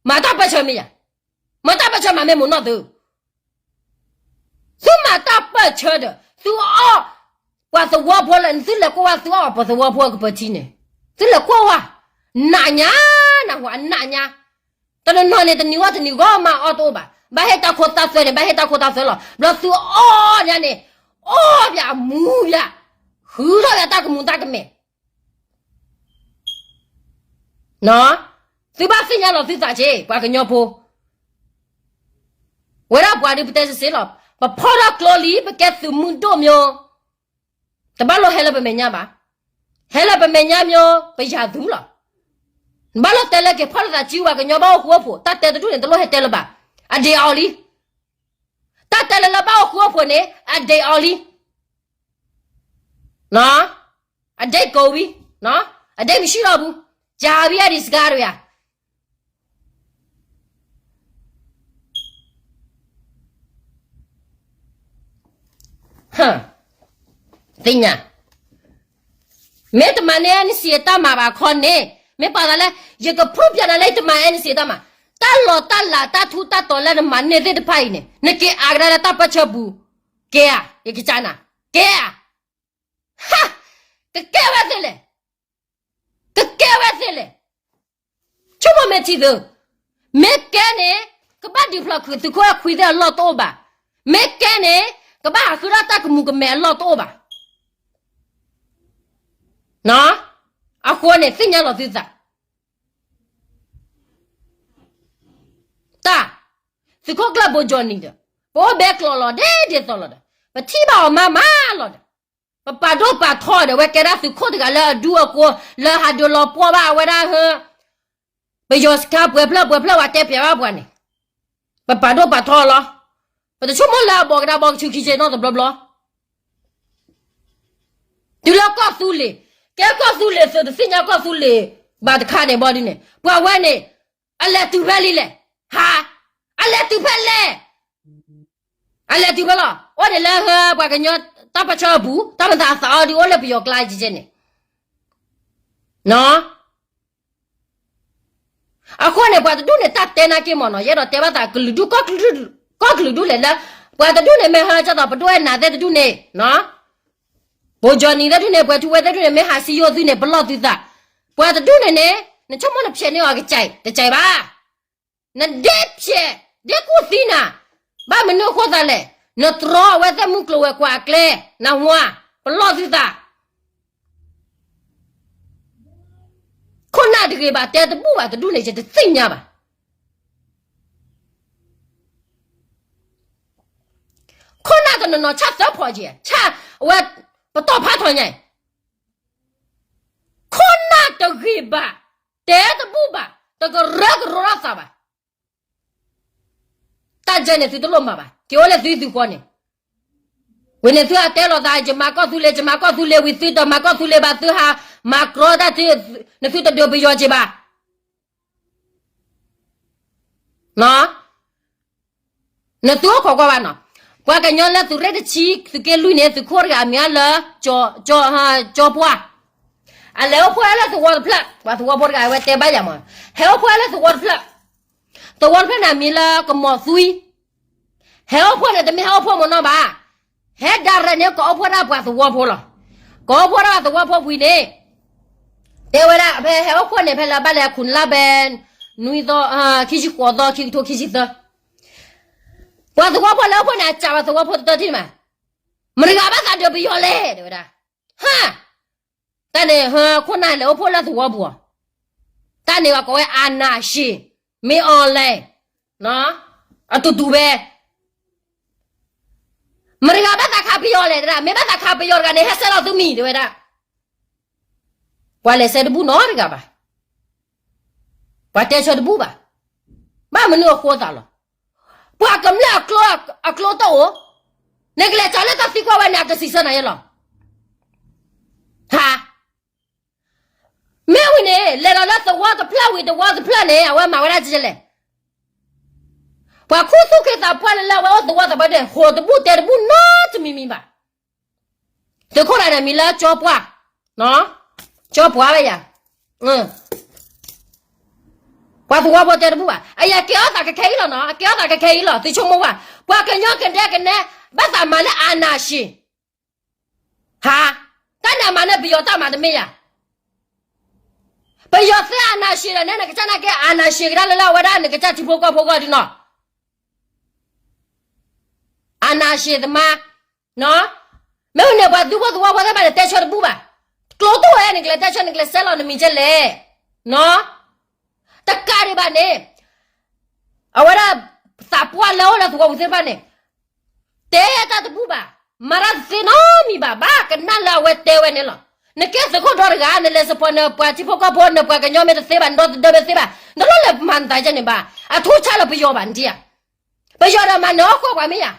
မၤတၢ်ပၢၢ်ဆၢမ့ၢ်ယၤ, မၤတၢ်ပၢၢ်ဆၢမၤမ့ၢ်မိၢ်နီၢ်သု, သုမၤတၢ်ပၢၢ်ဆၢဒီး သုအီၣ်ပှၤသဝီဖိလၢ သုလဲၤကွၢ်ဝဲသုအီၣ်ပှၤသဝီဖိအကပၢၤထံန့ၣ်, သုလဲၤကွၢ်ဝဲ, နးညါ, နဟူးနးညါ, တနီၤနီၤန့ၣ် တနံၤဝဲတနံၤဂီၢ်မးအီၣ်တအိၣ်ဘၣ်, ဘၣ်ဟ့ၣ်တၢ်ခိတၢ်သွဲန့ၣ် ဘၣ်ဟ့ၣ်တၢ်ခိတၢ်သွဲလီၤ, ဘျီသုအီၣ်ညါန့ၣ်, အီၣ်ပၠးမူပၠး, ဃုထီၣ်ပၠးတၢ်ကမူၤတၢ်ကမဲာ် သုဘၣ်သ့ၣ်ညါလီၤသုသးက့ ပှၤကညီဖိ, ဝဲဒၣ်ပှၤဒုးပတဲစ့ၢ်လီၤ, ပဖီၣ်ထီၣ်ကျိလံ ပကဲသုးမုၢ်ဒိၣ်မၠိ, တဘၣ်လိၣ်ဟဲလၢပမဲာ်ညါဘၣ်, ဟဲလၢပမဲာ်ညါမၠိ ပယၤသူလီၤ, ဘၣ်လိၣ်တဲလၢက့ၤဖီၣ်လိာ်သးစုပှၤကညီဘၣ်အိၣ်ဃူအိၣ်ဖိး, တၢ်တဲတဒူၣ်န့ၣ် တလိၣ်ဟဲတဲလၢၤဘၣ်, အဒ့အီၤလံ, တၢ်တဲလၢလၢဘၣ်အိၣ်ဃူအိၣ်ဖိးန့ၣ် အဒ့အီၤလံ အဒ့ကိးဝံၤ, အဒ့မံဆံၣ်လီၤပူၤ, ကၢ်ဝံၤအဒံးစကါတဝံၤဧါ, သ့ၣ်ညါ, မ့ၢ်တမၤန့ၢ် NCA တၢ်မၤဘၣ်ခီန့ၣ်, မ့ၢ်ပှၤသးလၢ ယကဖုၣ်ပၠးနၤလၢယတမၤ NCA တၢ်မၤ, တၢ်လီၤတၢ်လးတၢ်ထူတၢ်တီၤလၢနမၤန့ၢ်သ့ၣ်တဖၣ်အံၤန့ၣ် နက့ၤအါကဒါလၢတၢ်ပၢၢ်ဆၢပူၤ, ကဲဧါ, ယကစၢ်နၤ, ကဲဧါ, ဟါ, ကကဲဝဲသ့လဲၣ် ကကဲဝဲသ့လဲၣ်, ဆိကမိၣ်မ့ၢ်ထံသု, မ့ၢ်ကဲန့ၣ် ကဘၣ်ဒုးဖျိးခုးသုးခိၣ်အဲၣ်ခွံသ့ၣ်အလီၢ်တအိၣ်ဘၣ်, မ့ၢ်ကဲန့ၣ် ကဘၣ်ဟးဃုထီၣ်တၢ်ကမူၤကမဲာ်အလီၢ်တအိၣ်ဘၣ်, အဃိန့ၣ် သ့ၣ်ညါလီၤသုသး, တၢ်, သုးခိၣ်ကျၢၢ်ဘိကၠီနံၤဒီး, ပအိၣ်ဘဲကျိးလီၤဒ်ဒ်သိးလီၤဒီး, ပထံၣ်ဘၣ်အီၤမါမါလီၤဒီး, ပပာ်ဒိၣ်ပာ်ထီဒီး ဝဲကဲဒၣ်သုးခိၣ်တဂၤလၢအဒူအကိ လၢဟးဒိးလီၤပှီၢ်ဘၣ်အဝဲဒၣ်ဟၢ ပယီၤစခါပှဲၤဖျၢၣ်ပှဲၤဖျၢၣ်ဝဲတဲပၠးဘၣ်ပှၤန့ၣ်, ပပာ်ဒိၣ်ပာ်ထီလီၤ, ပတဆိကမိၣ်လၢအဘီကဒါဘီကဆူခံဆ့နီတဘျီဘျီ တုၤလၢကီၢ်သူလ့ၤ, ကဲကီၢ်သူလ့ၤသုးတသ့ၣ်ညါကီၢ်သူလ့ၤဘၣ်တခါန့ၣ်ဘီဒ်န့ၣ် ပှၤဝဲန့ၣ်, အလဲၤတုၤဖဲလံလဲၣ်, ဟါ, အလဲၤတုၤဖဲလဲၣ်, အလဲၤတုၤဖဲလီၤ, အိၣ်ဒံးလၢဟၢပှၤကညီတၢ်ပၢၢ်ဆၢအပူၤ တၢ်မၤသးအသးအီၤဒုးအိၣ်လၢပယီၤကျါကဲကဲန့ၣ် အဃိန့ၣ် ပှၤတဒူၣ်န့ၣ် တၢ်တဲနာ်က့မ့ၢ်နီၤ ယအဲၣ်ဒိးတဲဘၣ်သးကလုာ်ဒူၣ် ကီၢ်ကလုာ်ဒူၣ်လဲၣ်လၢ ပှၤတဒူၣ်န့ၣ် မ့ၢ်ဟၢကၢ်သိးပဒိၣ်အဲၣ်နၤသ့ၣ်တဒူၣ်န့ၣ် ဘိကၠီနံၤသ့ၣ်တဒူၣ်န့ၣ် ပှဲၤထူဝဲသ့ၣ်တဒူၣ်န့ၣ် မ့ၢ်ဟးစံယိၣ်သုန့ၣ် ပလီၢ်သုသး, ပှၤတဒူၣ်န့ၣ်န့ၣ် နဆိကမိၣ်နဖျဲးန့ၢ်အီၤကစၢ်အံၤ တကစၢ်အံၤဘၣ်. နဒဲဖျဲး ဒဲကူၣ်သံနၤ, ဘၣ်မနုၤအဃိသးလဲၣ်, နတြီအဝဲသ့ၣ်မုၢ်ကျိၤဝဲၤကွာ်အကျဲ, နဝါ, ပလီၢ်သုသး ခိၣ်နၢ်တဂ့ၤဘၣ် တဲတဘူၣ်ဘၣ်တဒူၣ်န့ၣ် ယတသ့ၣ်ညါဘၣ်. ခိၣ်နၢ်တနီၤနီၤ ဆၣ်သၢဖီက့ၤ, ဆၣ်အဝဲ ပတီၢ်ဖးထီညါအံၤ, ခိၣ်နၢ်တဂ့ၤဘၣ်, တဲတဘူၣ်ဘၣ်, တကရၢကရိထီၣ်သးဘၣ်. တၢ်ယဲန့ၣ်သုတလိၣ်မၤဘၣ်, က့ၤအိၣ်လၢသုသုဃီန့ၣ်, ဝံၤန့ၣ်သုဟးတဲလိာ်သး ယမၤကီၢ်သူလ့ၤ ယမၤကီၢ်သူလ့ၤဝံၤ သုတမၤကီၢ်သူလ့ၤဘၣ် သုဟးမၤကြီတၢ်သု, နသုတဒုးပယီၤက့ၤဘၣ်. နသုအိၣ်ခိးကွၢ်ဘၣ်နီၤ, ပှၤကညီလၢသုးရ့ၣ်တဆံ သုးက့လွံၢ်န့ၣ် သုးခိၣ်တဂၤအမံၤလၢ ကၠီပှၢ်, အလဲၤအိၣ်ဖှိၣ်လၢသဝီတဖျၢၣ်, ပှၤသဝီဖိတဂၤအဝဲတဲဘၣ်ယၤမး, ဟဲအိၣ်ဖှိၣ်လၢသဝီတဖျၢၣ်, သဝီတဖျၢၣ်န့ၣ် အမံၤလၢကမီၤသွံ, ဟဲအိၣ်ဖှိၣ်န့ၣ် တမ့ၢ်ဟဲအိၣ်ဖှိၣ်မနီဘၣ်, ဟဲဒၣ်ရဲၣ်န့ၣ် ကိးအိၣ်ဖှိၣ်ဒၣ်ပှၤသဝီဖိလီၤ. ကိးအိၣ်ဖှိၣ်ဒၣ်ပှၤသဝီဖိဝံၤန့ၣ်, တဲဝဲဒၣ် ဖဲဟဲအိၣ်ဖှိၣ်န့ၣ် ဖဲလၢဘၣ်လဲၤခူၣ်လါဘဲ, နွံသီ, ခံဆံဃိးသီ ခံကထိခံဆံသၢ, ပှၤသဝီဖိလဲၤအိၣ်ဖှိၣ်န့ၣ် အစံးပှၤသဝီဖိတတၢတထံၣ်မး, မတၤဂၤဘၣ်သးဒုးပယီၤလဲၣ် တဲဝဲဒၣ်, ဟါ တၢ်န့ၣ် ဟၢခိၣ်နၢ်လဲၤအိၣ်ဖှိၣ်လၢသဝီပူၤ, တၢ်န့ၣ်ပှၤကိးဝဲ အာဏာရှင်, မင်းအောင်လှိုင်, အတူတူပဲ, မတၤဂၤဘၣ်သးခးပယီၤလဲၣ် တဲဒၣ်, မ့ၢ်ဘၣ်သးခးပယီၤတဂၤန့ၣ် ဟဲဆဲးလီၤသုမံၤ တဲဝဲဒၣ်. ပှၤလဲၤဆဲးတဘူၣ်နီတဂၤဘၣ်, ပှၤတဲဆၢတဘူၣ်ဘၣ်, ဘၣ်မနုၤအဃိသးလီၤ. ပှၤကမျၢၢ်အကျိတအိၣ်, နကလဲၤကၠီလၢတၢ်သံကွၢ်ဝဲန့ၣ် အကစံးဆၢနၤယဲလီၤ. ဟါ မ့ၢ်ဝံၤန့ၣ် လဲၤဒီးလၢသဝီတဖျၢၣ်ဝံၤ သဝီတဖျၢၣ်န့ၣ် အဝဲမၤဝဲဒၣ်ကလဲၣ်. ပှၤခူသူၣ်က့သးပှၢ်လၢလၢအဝဲအိၣ်သဝီသးပှၢ်ဒဲး ဟိးတဘူၣ်တဲတဘူၣ်နီတမံၤမံၤဘၣ်. သုးခိၣ်တဂၤန့ၣ် မံၤလၢကၠီပှၢ်, ကၠီပှၢ်ဝဲယၤ, ပှၤသဝီဖိတဲတဘူၣ်ဘၣ်. အယကဲအီၣ်သးကခဲအံၤလီၤနီၤ, အကဲအီၣ်သးကခဲအံၤလီၤ, သုဆိကမိၣ်ဝဲ, ပှၤကညီကဒဲကနဲ ဘၣ်သးမၤလၢအာဏာရှင် ဟါ, တၢ်န့ၣ်အမၤန့ၢ်ပယီၤတၢ်မၤတမ့ၢ်ယၤ. ပယီၤသ့အာဏာရှင်ဒီးန့ၣ် နကစၢ်နာ်က့ အာဏာရှင်ကဒါလၢလၢအဝဲဒၣ်နကစၢ်ထံဖိကီၢ်ဖိဂီၢ်ဒ်နီၤ. အာဏာရှင်သမား, မ့ၢ်ဝံၤန့ၣ် ပှၤဒူဖိသဝီဖိသ့ၣ်တဖၣ်န့ၣ် တဲဆၢတဘူၣ်ဘၣ်. ကျိတိၢ်ဝဲန့ၣ် ကလဲၤတဲဆၢ နကလဲၤဆဲးလီၤနမံၤကဲလဲၣ်. တကးဒံးဘၣ်န့ၣ် အဝဲဒၣ် သးပှၢ်လၢအိၣ်လၢသဝီပူၤသ့ၣ်တဖၣ်န့ၣ် တဲတၢ်တဘူၣ်ဘၣ်, မၤတၢ်တသ့နီတမံၤဘၣ်, ဘၣ်ကနၣ်လၢအဝဲတဲဝဲန့ၣ်လီၤ. နကဲသုးခိၣ်ဒီတဂၤ နလဲၤ support နပှၤထံဖိကီၢ်ဖိ နပှၤကညီမ့ၢ်တသ့ဘၣ်, နဒီသဒၢမ့ၢ်တသ့ဘၣ်, နတလိၣ်လဲၤမၤနသးကဲန့ၣ်ဘၣ်. အထူးခြားလၢပယီၤဘၣ် နထံၣ်ဧါ. ပယီၤဒီးမၤနၢၤအီၣ်ကွၢ်ပှၤမ့ၢ်ယၤ,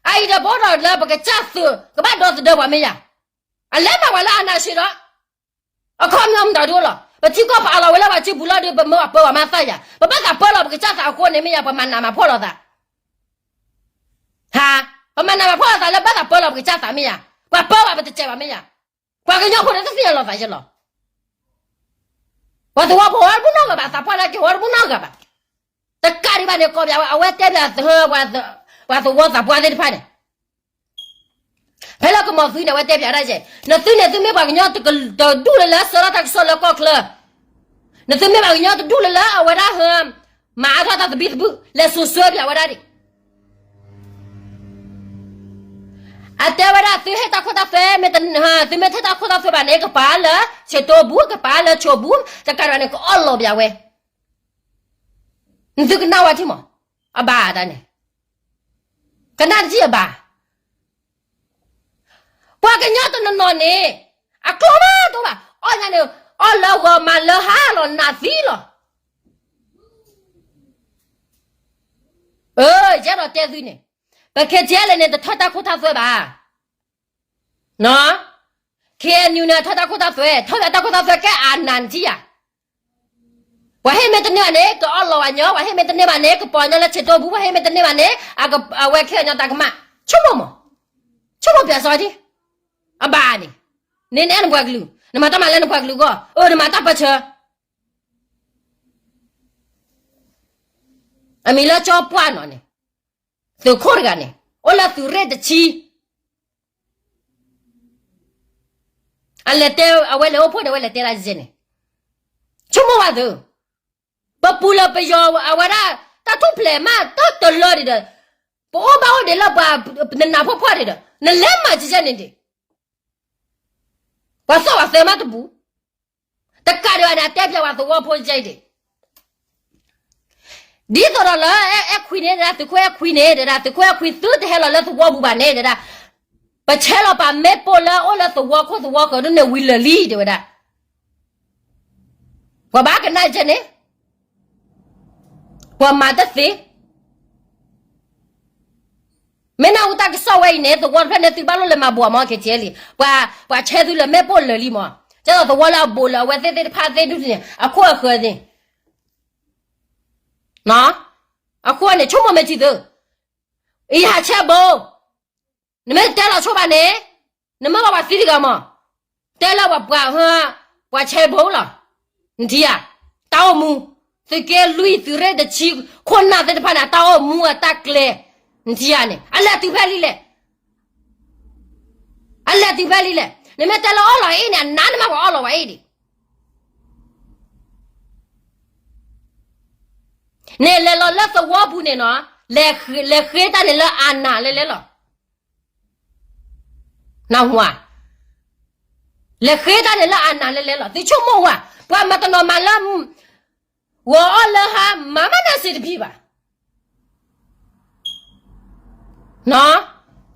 အအံၤဒီးပအိၣ်ဒီးလၢပကစၢ်သုး ကဘၣ်ဒီသဒၢပှၤမ့ၢ်ယၤ. အလဲၤမၤပှၤလၢအာဏာရှင်ဒီး အခီပညီမတၤဒိလီၤ. ပထံကီၢ်ပအးလီၤဝဲလၢပှၤစုပူၤလီၤဒီး ပမၢပၢၤပှၤမၤသးယၤ, ပဘၣ်သးပၢလီၤပကစၢ်သးအဃိန့ၣ်မ့ၢ်ယၤ, ပမၤနးမၤဖှီၣ်လိာ်သး ဟါ, ပမၤနးမၤဖှီၣ်လိာ်သးလၢဘၣ်သးပၢလီၤပကစၢ်သးမ့ၢ်ယၤ, ပှၤပၢဘၣ်ပတစဲးဘၣ်မ့ၢ်ယၤ. ပှၤကညီဖိန့ၣ်တသ့ၣ်ညါလိာ်သးယဲလီၤ. ပှၤသဝီဖိဝဲတဘူၣ်နီတဂၤဘၣ်, သးပှၢ်လၢက့ၤဝဲတဘူၣ်နီတဂၤဘၣ်. တကးဒံးဘၣ်န့ၣ် ကိးပၠးဝဲ အဝဲတဲပၠး ပှၤသဝီသးပှၢ်သ့ၣ်တဖၣ်န့ၣ် ဖဲလၢကမီၤသုန့ၣ် အဝဲတဲပၠးဒၣ်ယဲ, နသုန့ၣ် သုမ့ၢ်ပှၤကညီတဒူၣ်လၢလၢ ဆှၢထီၣ်တၢ်ကစီၣ်လၢကီၢ်ချၢ, နသုမ့ၢ်ပှၤကညီတဒူၣ်လၢလၢအဝဲဒၣ်ဟဲ မၤအါထီၣ်တၢ်သဘံၣ်သဘုၣ် လဲၤစိၤဆှၢပၠးဝဲဒၣ်ဒံး. အတဲဝဲဒၣ် သုဟ့ၣ်တၢ်ခိတၢ်သွဲ မ့ၢ်တ, သုမ့ၢ်ဟ့ၣ်တၢ်ခိတၢ်သွဲဘၣ်န့ၣ် ကပာ်လၢဆဲးတိပူၤ ကပာ်လၢဆိပူၤ, တကးဒံးဘၣ်န့ၣ် ကအီၣ်လီၤပၠးဝဲ. နသုကနၣ်ဝဲထံၣ်မး, အဘၣ်တၢ်န့ၣ် ကနၣ်တထံၣ်အဘၣ်. ပှၤကညီတနီၤနီၤန့ၣ် အကျိၣ်မးတအိၣ်ဘၣ်, အီၣ်ညါန့ၣ် အီၣ်လၢဂီၤမၤလၢဟါလီၤ နးသံလီၤ. အၢ ယအဲၣ်ဒိးတဲသုန့ၣ်, ပ K T L န့ၣ် တထၢတၢ်ခိတၢ်သွဲဘၣ်. နီၤ, K N U န့ၣ် ထၢတၢ်ခိတၢ်သွဲ, ထၢတၢ်ခိတၢ်သွဲကဲအနး နထံၣ်ဧါ. ပှၤဟ့ၣ်မ့ၢ်တန့ၢ်ဘၣ်န့ၣ် ကအီၣ်လီၤဝဲညီ, ပှၤဟ့ၣ်မ့ၢ်တန့ၢ်ဘၣ်န့ၣ် ကပီၤညီလၢဆဲးတိပူၤ, ပှၤဟ့ၣ်မ့ၢ်တန့ၢ်ဘၣ်န့ၣ် အဝဲခဲအံၤညီတၢ်ကမၣ်, ဆိကမိၣ်မး, ဆိကမိၣ်ပၠးစီၤဒံ, အဘၣ်န့ၣ်, န့ၣ်နအဲၣ်နပှၤကလုာ်, နမၤတၢ်မၤလၢနပှၤကလုာ်အဂီၢ်, အၢ နမၤတၢ်ပၢၢ်ဆၢ အမံၤလၢကၠီပှၢ်နီၤန့ၣ်, သုးခိၣ်တဂၤန့ၣ် အိၣ်လၢသုးရ့ၣ်တဆံ, အလဲၤတဲ အဝဲလဲၤအိၣ်ဖှိၣ်န့ၣ် အဝဲလဲၤတဲဒၣ်ယဲန့ၣ်, ဆိကမိၣ်ဝဲသု, ပပူၤလၢပယီၤအဝဲဒၣ် တၢ်ထူၣ်ဖျဲးမးတတလၢဒံးဒီး, ပအိၣ်ဘၣ်အိၣ်ဒံးလၢပှၤနနးဖှီၣ်ဖှီၣ်ဒံးဒီး နလဲၤမၤကဲန့ၣ်ဒံး, ပှၤသီၣ်ပှၤသဲမးတပူၤ တကးဒံးဘၣ်န့ၣ် အတဲပၠးဝဲသဝီဖိကဲအံၤဒံး, ဒ်သိးဒီးလၢအဲၣ်ခွံန့ၣ်ဒၣ် သုးခိၣ်အဲၣ်ခွံန့ၣ်ဒၣ် သုးခိၣ်အဲၣ်ခွံသုတဟဲလီၤလၢသဝီပူၤဘၣ်န့ၣ်ဒၣ်, ပဆဲးလီၤပာ်မ့ၣ်ပိၢ်လၢအိၣ်လၢသဝီခိၣ်သဝီဃၢၤဒ်န့ၣ်ဝံၤလၢာ်လံ တဲဝဲဒၣ်, ပှၤဘၣ်ကနၣ်ကဲန့ၣ်, ပှၤမၤတသ့ မ့ၢ်နၢ်ဟူတၢ်ကစီၣ်ဝဲအံၤန့ၣ် သဝီတဖျၢၣ်န့ၣ် သုဘၣ်လိၣ်လဲၤမၤဘိးမး ကဲထံလံ, ပှၤဆဲးသုလၢမ့ၣ်ပိၢ်လၢာ်လံမး, ကဲသိးသဝီလၢအဘိးလၢာ်အဝဲသ့ၣ်သ့ၣ်တဖၣ်သ့ၣ်ဒူၣ်န့ၣ် အခိၣ်အဃၢၤန့ၣ်, အဃိန့ၣ် ဆိကမိၣ်မ့ၢ်ထံသု, ယဟးဆဲးဘိး နမ့ၢ်တဲလီၤဆိဘၣ်န့ၣ်, နမ့ၢ်ဘၣ်ပှၤသံတဂၤမး, တဲလၢပှၤပှၤဟၢ ပှၤဆဲးဘိလီၤ, နထံၣ်ဧါ, တၢ်အိၣ်မူ, သုးက့လွံၢ်သုးရ့ၣ်တဆံ, ခိၣ်နၢ်သ့ၣ်တဖၣ်န့ၣ် အတၢ်အိၣ်မူအတၢ်ကျဲ, နထံၣ်ဧါန့ၣ် အလဲၤတုၤဖဲလံလဲၣ်, အလဲၤတုၤဖဲလံလဲၣ်, နမ့ၢ်တဲလၢအီၣ်လီၤအံၤန့ၣ် အနးန့ၣ်မးပှၤအီၣ်လီၤဝဲအံၤဒံး န့ၣ်လဲၤလီၤလၢသဝီပူၤန့ၣ်နီၤ, လဲၤဃ့တၢ်န့ၣ်လၢအနးလဲၤလဲၤလီၤ, နၢ်ဟူဧါ, လဲၤဃ့တၢ်န့ၣ်လၢအနးလဲၤလဲၤလီၤ, သုဆိကမိၣ်ဝဲ, ပှၤမၤတနီၤမၤလၢ ဂီၤအီၣ်လၢဟါ မၤမးနၢၤစ့တဘံၣ်ဘၣ်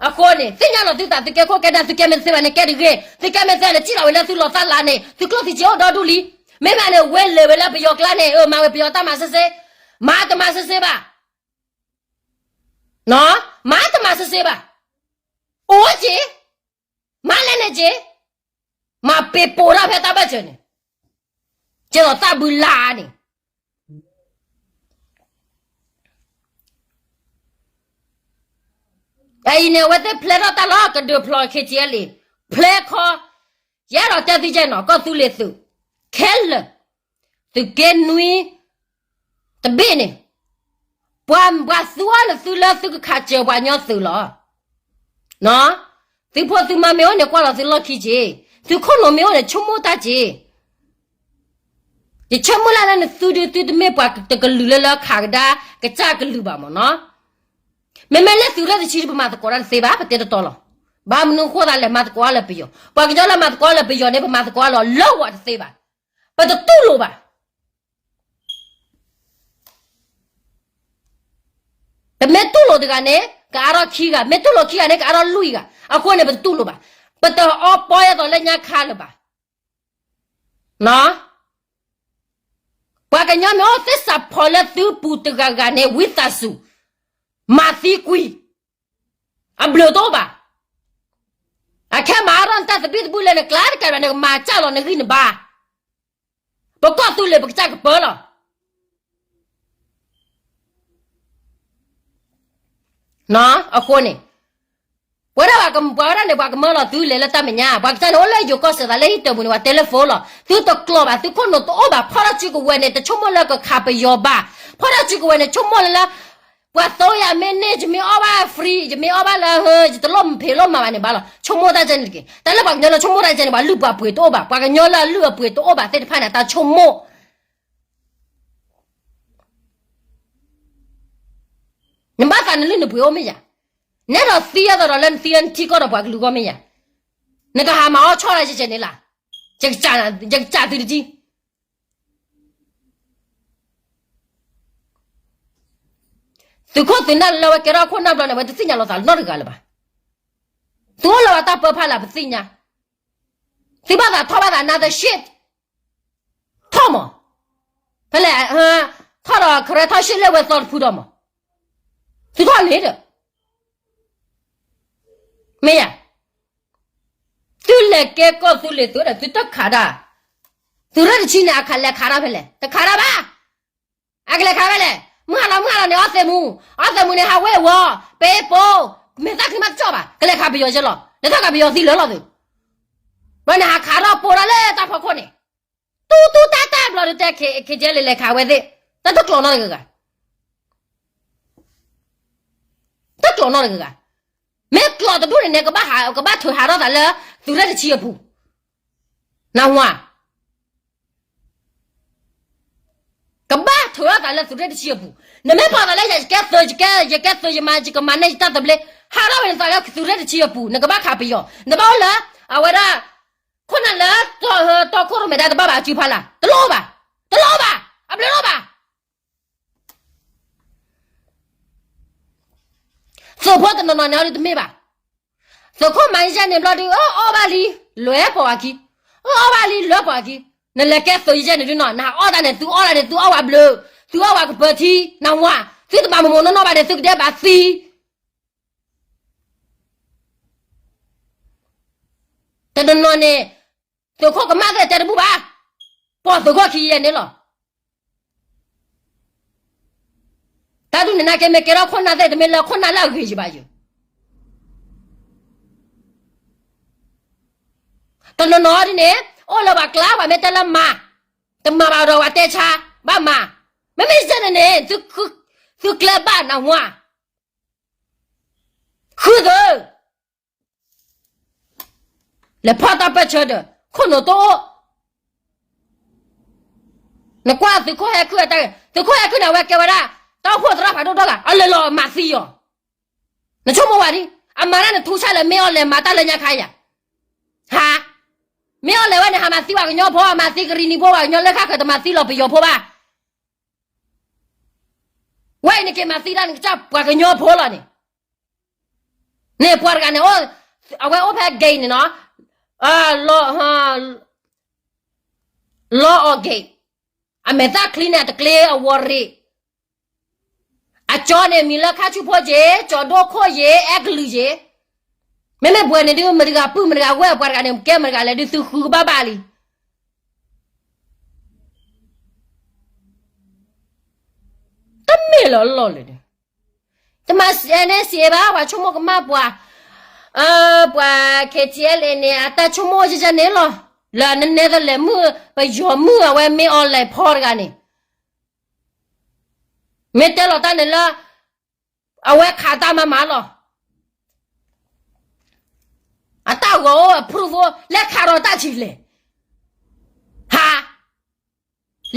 အဃိန့ၣ် သ့ၣ်ညါလီၤသုသး သုကဲခိၣ်ကဲနၢ် သုကဲမ့ၢ်တသ့ဘၣ်န့ၣ် ကဲတဂ့ၤ, သုကဲမ့ၢ်သ့န့ၣ် ထံၣ်လီၤဝဲလၢသုလီၤသၣ်လါန့ၣ် သုကျိၣ်သုစ့အိၣ်ဒီဒူၣ်လံ, မ့ၢ်ဘၣ်န့ၣ် ဝဲလဲၤဝဲလၢပယီၤကျါန့ၣ် အၢ မၤဝဲပယီၤတၢ်မၤစ့စ့, မၤတမၤစ့စ့ဘၣ်, မၤတမၤစ့စ့ဘၣ်, အိၣ်က့ၤ, မၤလဲၣ်န့ၣ်က့ၤ, မၤပ့ၤပိာ်ထီၣ်ဖဲတၢ်ဘၢၣ်စၢၤန့ၣ်, ကဲသိးသၣ်ဘုလါန့ၣ် အအံၤန့ၣ် အဝဲသ့ၣ်ဖျဲထီၣ်တၢ်လီၤ ကဒုးဖျိး ခ့ကၠ့လံ, ဖျဲခီ, ယအဲၣ်ဒိးတဲသုကဲနီၤ ကီၢ်သူလ့ၤသုး, ခဲလၢာ်, သုးက့နွံ, တဘ့ၣ်န့ၣ်, ပှၤ ပှၤသူအီၤလၢသုလၢသုကခးစၢၤပှၤကညီသုးလီၤ. သုဖိသုမါမ့ၢ်အိၣ်န့ၣ် ကွၢ်လီၤသုလီၢ်ခံက့ၤ, သုခိၣ်နူာ်မ့ၢ်အိၣ်န့ၣ် ဆိကမိၣ်တၢ်က့ၤ ယဆိကမိၣ်လၢ်လၢနသုဒုးသုတမ့ၢ်ပှၤတကလုာ်လၢလၢခးကဒါကစၢ်ကလုာ်ဘၣ်မၢ်နီၤ. မ့မ့ၢ်လၢသုးရ့ၣ်တဆံဒုး ပမၤသကိးတၢ်တသ့ဘၣ် ပတဲတတီလီၤ. ဘၣ်မနုၤဃိသးလဲၣ် မၤသကိးအီၤလၢပယီၤ, ပှၤကညီလၢမၤသကိးအီၤလၢပယီၤန့ၣ် ပမၤသကိးအီၤလၢလၢဝဲတသ့ဘၣ်. ပတတူၢ်လိာ်ဘၣ်. ပမ့ၢ်တူၢ်လိာ်တဂၤန့ၣ် ကအါထီၣ်ခံဂၤ, မ့ၢ်တူၢ်လိာ်ခံဂၤန့ၣ် ကအါထီၣ်လွံၢ်ဂၤ, အဃိန့ၣ် ပတတူၢ်လိာ်ဘၣ်. ပတအီပီယဲၢ်သိးလၢညါခါလၢၤဘၣ်. ပှၤကညီမ့ၢ်အိၣ်သ့ၣ်စးဖီလၢသုပူၤတဂၤဂၤန့ၣ် ဝံသးစူၤ, မၤသံကွံာ်, အဘျုးတအိၣ်ဘၣ်. အခဲမၤအါထီၣ်နတၢ်သဘံၣ်သဘုၣ်လၢနကျါတကးဘၣ် နကမၤစၢ်လီၤနဂံၢ်နဘါ, ပကီၢ်သူလ့ၤပကစၢ်ကပၢလီၤ. အဃိန့ၣ်, ပဝဲဒၣ်ပှၤကမၢလီၤသုလဲၤလၢတၢ်မဲာ်ညါ, ပှၤကစၢ်န့ၣ် အိၣ်လၢယိၤကီၢ်စဲးသးလၢဟံၣ်တၢ်ပူၤန့ၣ် ပှၤတဲလၢဖိလီၤ. သုတကျိးဘၣ်, သုခိၣ်နူာ်တအိၣ်ဘၣ်, ဖီၣ်ထီၣ်စုကဝဲၤန့ၣ် တဆိကမိၣ်လၢကခးပယီၤဘၣ်. ဖီၣ်ထီၣ်စုကဝဲၤန့ၣ် ဆိကမိၣ်လၢလၢ ပှၤသိယၤမ့ၢ်န့ၢ် ယမ့ၢ်အီၣ်ဘၣ် free, ယမ့ၢ်အီၣ်ဘၣ်လၢ ယတလိၣ်ဖံးလိၣ်မၤဘၣ်န့ၣ်ဘၣ်လီၤ. ဆိကမိၣ်တၢ်ကဲန့ၣ်တက့ၢ်. တၢ်လၢပှၤကညီလၢဆိကမိၣ်တၢ်ကဲန့ၣ် ပှၤလုၢ်ပှၤပှ့ၤတအိၣ်ဘၣ်, ပှၤကညီလၢအလုၢ်အပှ့ၤတအိၣ်ဘၣ်သ့ၣ်တဖၣ်န့ၣ် တၢ်ဆိကမိၣ် နဘၣ်သးနလုၢ်နပှ့ၤအိၣ်မ့ၢ်ယၤ, နဲဒိးသံအသိးဒီးလၢနသံလၢနထံကီၢ်ဒီးပှၤကလုာ်ဂီၢ်မ့ၢ်ယၤ, နကဟးမၤအီၣ်ဆီၣ်လၢယကဲန့ၣ်လၢ, ယကစးသုတကံၢ်. သုးခိၣ်သုးနၢ်လၢဝဲကဲထီၣ်ခိၣ်နၢ်ဘျီန့ၣ် အဝဲတသ့ၣ်ညါလီၤသးနီတဂၤလၢၤဘၣ်. သုအိၣ်လၢဝဲတၢ်ပၢဖးလၢပသ့ၣ်ညါ, သုဘၣ်သးထီၣ်ဘၣ်သး another shit, ထီၣ်မး, ဖဲလဲၣ်, ထီၣ်ဒီး ခရဲထီၣ်ရှ့လၢဝဲသီတဖုဒီးမး, သုထီၣ်န့ၣ်ဒီး မ့ၢ်ယၤ, သုလဲၤကဲကီၢ်သူလ့ၤသုးဒီး သုတခးတၢ်, သုးရ့ၣ်တဆံန့ၣ် အခးလဲၤခးတၢ်ဖဲလဲၣ်, တခးတၢ်ဘၣ်. အကလဲၤခးဖဲလဲၣ်, မုၢ်ဟါလီၤ မုၢ်ဟါလီၤန့ၣ် အီၣ်သ့ၣ်မူ, အီၣ်သ့ၣ်မူန့ၣ် ဟးဝ့ၢ်ဝီၤ, ပ့ပိ, မဲာ်သၣ်ချံမးတကီၢ်ဘၣ်, ကလဲၤခးပယီၤယဲလီၤ, လဲၤထီၣ်ခးပယီၤသံလၢာ်လီၤသု, ဘၣ်န့ၣ်ဟးခးထီၣ်ပိာ်ထီၣ်လၢတၢ်ဖီခိၣ်န့ၣ်, တူတူတၢ်တၢ်ဘျီဒုးတဲ ခ့ကဲလဲၤလဲၤခးဝဲသ့ၣ်, တၢ်တကျိးနီတဂၤဂၤ တကျိးနီတဂၤဂၤ, မ့ၢ်ကျိးတဒူၣ်န့ၣ်န့ၣ် ကဘၣ်ထုးဟးထီၣ်သးလၢ သုးရ့ၣ်တဆံအပူၤ, နၢ်ဟူဧါ, ကဘၣ်ထုးထီၣ်သးလၢသုးရ့ၣ်တဆံအပူၤ, နမ့ၢ်ပာ်သးလၢယကဲသုး ယကဲ ယကဲသုး ယမၤ ယကမၤန့ၢ်ယတၢ်သဘျ့, ဟးထီၣ်ဝဲနသးလၢသုးရ့ၣ်တဆံအပူၤ နကဘၣ်ခးပယီၤ, နဘၣ်အိၣ်လၢ အဝဲဒၣ် ခိၣ်နၢ်လၢ တီခိၣ်ရိၣ်မဲာ်ဒါတဘၣ်ဘၣ်အစုဖးလၢ်, တလိၣ်ဘၣ်, တလိၣ်ဘၣ်, အဘျုးတအိၣ်ဘၣ်. သုးဖိတနီၤနီၤန့ၣ်အီၤဒုးတမ့ၢ်ဘၣ်, သုးခိၣ်မၤယဲၢ်န့ၣ်ဘျီဒုး အအီၣ်ဘၣ်လံ, လဲၤပိာ်ဝဲခံ, အအီၣ်ဘၣ်လံ လဲၤပိာ်ဝဲခံ, နလဲၤကဲသုးယဲၢ်န့ၣ်ဒုးနီၤ နဟးအီၣ်တၢ်န့ၣ် သုအီၣ်တၢ်န့ၣ် သုအီၣ်ဝဲဘျုး, သုအီၣ်ဝဲကပၢၤထံ, နၢ်ဟူဧါ, သုတဘၣ်မိၢ်မိၢ်နီၢ်နီၢ်ဘၣ်ဒီး သုကဒဲးဘၣ်သံ တနီၤနီၤန့ၣ် သုးခိၣ်ကမၣ်သ့ၣ်တဲတဘူၣ်ဘၣ်, ပိာ်သုးခိၣ်ခံယဲၢ်န့ၣ်လီၤ. တၢ်ဒုးန့ၣ်နာ်က့ မ့ၢ်ကဲထီၣ်ခိၣ်နၢ်သ့ၣ် တမ့ၢ်လၢခိၣ်နၢ်လၢအဂ့ၤယံၤဘၣ်ယိၤ, တနီၤနီၤဒ်န့ၣ် အိၣ်လၢပှၤကျါ ပှၤမ့ၢ်တဲလၢမၤ, တမၤဘၣ်ဒီးပှၤတဲဆါ, ဘၣ်မၤ, မ့မ့ၢ်ယဲၢ်န့ၣ်န့ၣ် သုကျဲဘၣ်နၢ်ဟူဧါ, ဃုသၢ လဲၤဖီၣ်တၢ်ပၢၢ်ဆၢဒီး ခိၣ်နူာ်တအိၣ်, နကွၢ်သုးခိၣ်ဟဲခုၣ်အတၢ်ဂ့ၢ်, သုးခိၣ်ဟဲခုၣ်န့ၣ် အဝဲကဲဝဲဒၣ် တၢ်အိၣ်ဖှိၣ်သရၣ်ဖးဒိၣ်ဒီဂၤ အလဲၤလီၤမၤသံအီၤ, နဆိကမိၣ်ဝဲဒ်, အမၤတၢ်နထူဆၣ်လၢမ့ၢ်အီၤလဲၤမၤတၢ်လၢညါခါယၤ, ဟါ, မ့ၢ်အီၤလဲၤဝဲန့ၣ် ဟးမၤသံပှၤကညီဖိ မၤသံကရံၣ်နံၤဖိ ပှၤကညီလၢခါဃၢၤ တမၤသံလီၤပယီၤဖိဘၣ် ဝဲအံၤနက့ၤမၤသံတၢ်နကစၢ်ပှၤကညီဖိလီၤန့ၣ်, န့ၣ်ပှၤတဂၤန့ၣ် အဝဲအိၣ်ဖဲ gate န့ၣ်နီၤ, လီအီၤ gate, အမဲာ်သၣ်ချံန့ၣ် အတကျ့အဝီၤရ့ၣ်, အကၠီန့ၣ် မံၤလၢခါဆူဖိက့ၤ, ကၠီဒိၣ်ခိၣ်ယ့ၤ, အဲကလုာ်ယ့ၤ, မ့မ့ၢ်ပှၤန့ၣ်ဒုး မတၤတဂၤပုၢ်မတၤတဂၤဝဲၢ် ပှၤတဂၤန့ၣ် ကဲမတၤတဂၤလဲၣ်ဒုး သုဃုကဘၣ်ဘၣ်လံ တမ့ၢ်လီၤလီၢ်လၢၤဒီး, တမၤ NCA ဘၣ် ပှၤဆိကမိၣ်ကမၣ်ပှၤ, ပှၤ KTLA န့ၣ် အတၢ်ဆိကမိၣ်ယဲယဲန့ၣ်လီၤ. လၢနနဲတလဲၤမုၢ် ပယီၤမုၢ်အဝဲမ့ၢ် online ဖီတဂၤန့ၣ် မ့ၢ်တဲလီၤတၢ်န့ၣ်လၢ အဝဲခးတၢ်မၤမၤလီၤ. အတၢ်ဂီၤအိၣ် approve အိၣ် လဲၤခးဒီးတၢ်ဆံးလဲၣ်. ဟါ,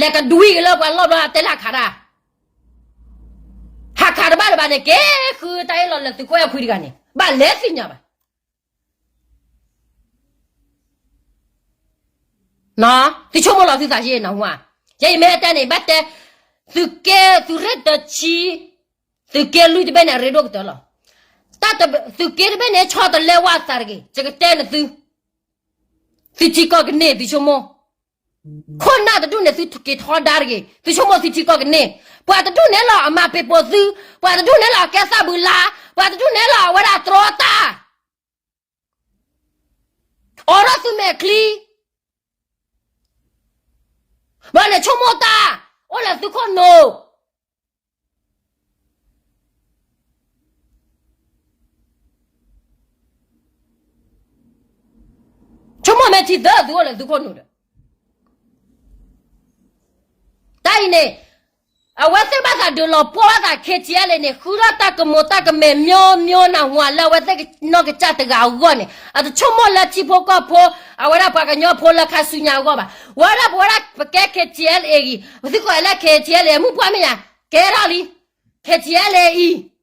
လဲၤကဒွံက့ၤလၢပှၤလီၢ်ဘျီ တဲလၢခးတၢ်, ဟးခးတဘၣ်လၢၤဘၣ်န့ၣ် က့ၤဃုတၢ်အ့ၣ်လိာ်လၢသုးခိၣ်အဲၣ်ခွံတဂၤန့ၣ် ဘၣ်လဲၤသ့ၣ်ညါဘၣ်. သုဆိကမိၣ်လီၤသုသးယဲနၢ်ဟူဧါ. ယဲယမ့ၢ်တဲန့ၣ် ဘၣ်တဲ, သုးက့ သုးရ့ၣ်တဆံ, သုးက့လွံၢ်တဘ့ၣ်န့ၣ် အရ့ဒိၣ်ကတၢၢ်လီၤ. တၢ်တ, သုးက့တဘ့ၣ်န့ၣ် ဆီတလဲဝဲအသးတဂ့ၤ, ယကတဲနသု, သုထံကီၢ်ကန့ၢ် သုဆိကမိၣ်, ခိၣ်နၢ်တဒူၣ်န့ၣ် သုက့ၤထီဒါတဂ့ၤ, သုဆိကမိၣ်သုထံကီၢ်ကန့ၢ်, ပှၤတဒူၣ်န့ၣ်လီၤအမၤပ့ၤပိာ်သု, ပှၤတဒူၣ်န့ၣ်လီၤအကဲသၣ်ဘုလါ, ပှၤတဒူၣ်န့ၣ်လီၤအဝဲဒၣ်တြီတၢ် အိးထီၣ်သုမဲာ်ချံ, ဘၣ်န့ၣ်ဆိကမိၣ်တၢ်, အိၣ်လၢသုခိၣ်နူာ်, ဆိကမိၣ်မ့ၢ်ထံသၢသုအိၣ်လၢသုခိၣ်နူာ်ဒီး တၢ်အံၤန့ၣ်, အဝဲသ့ၣ်ဘၣ်သးဒုးလီၤပှီၢ်ဘၣ်သး KTLA န့ၣ် ဃုထီၣ်တၢ်ကမူၤတၢ်ကမဲာ် မျိုးမျိုး နၢ်ဟူဧါ လၢအဝဲသ့ၣ်နီၢ်ကစၢ်တဂၤအဂီၢ်န့ၣ် အတဆိကမိၣ်လၢထံဖိကီၢ်ဖိ, အဝဲဒၣ်ပှၤကညီဖိလၢခါဆူညါအဂီၢ်ဘၣ်. ဝဲဒၣ်ပဝဲဒၣ်ပကဲ KTLA အံၤ, ပသုကိးလၢ KTLA မုၢ်ပှၢ်မ့ၢ်ယၤ, ကဲထီၣ်လံ, KTLA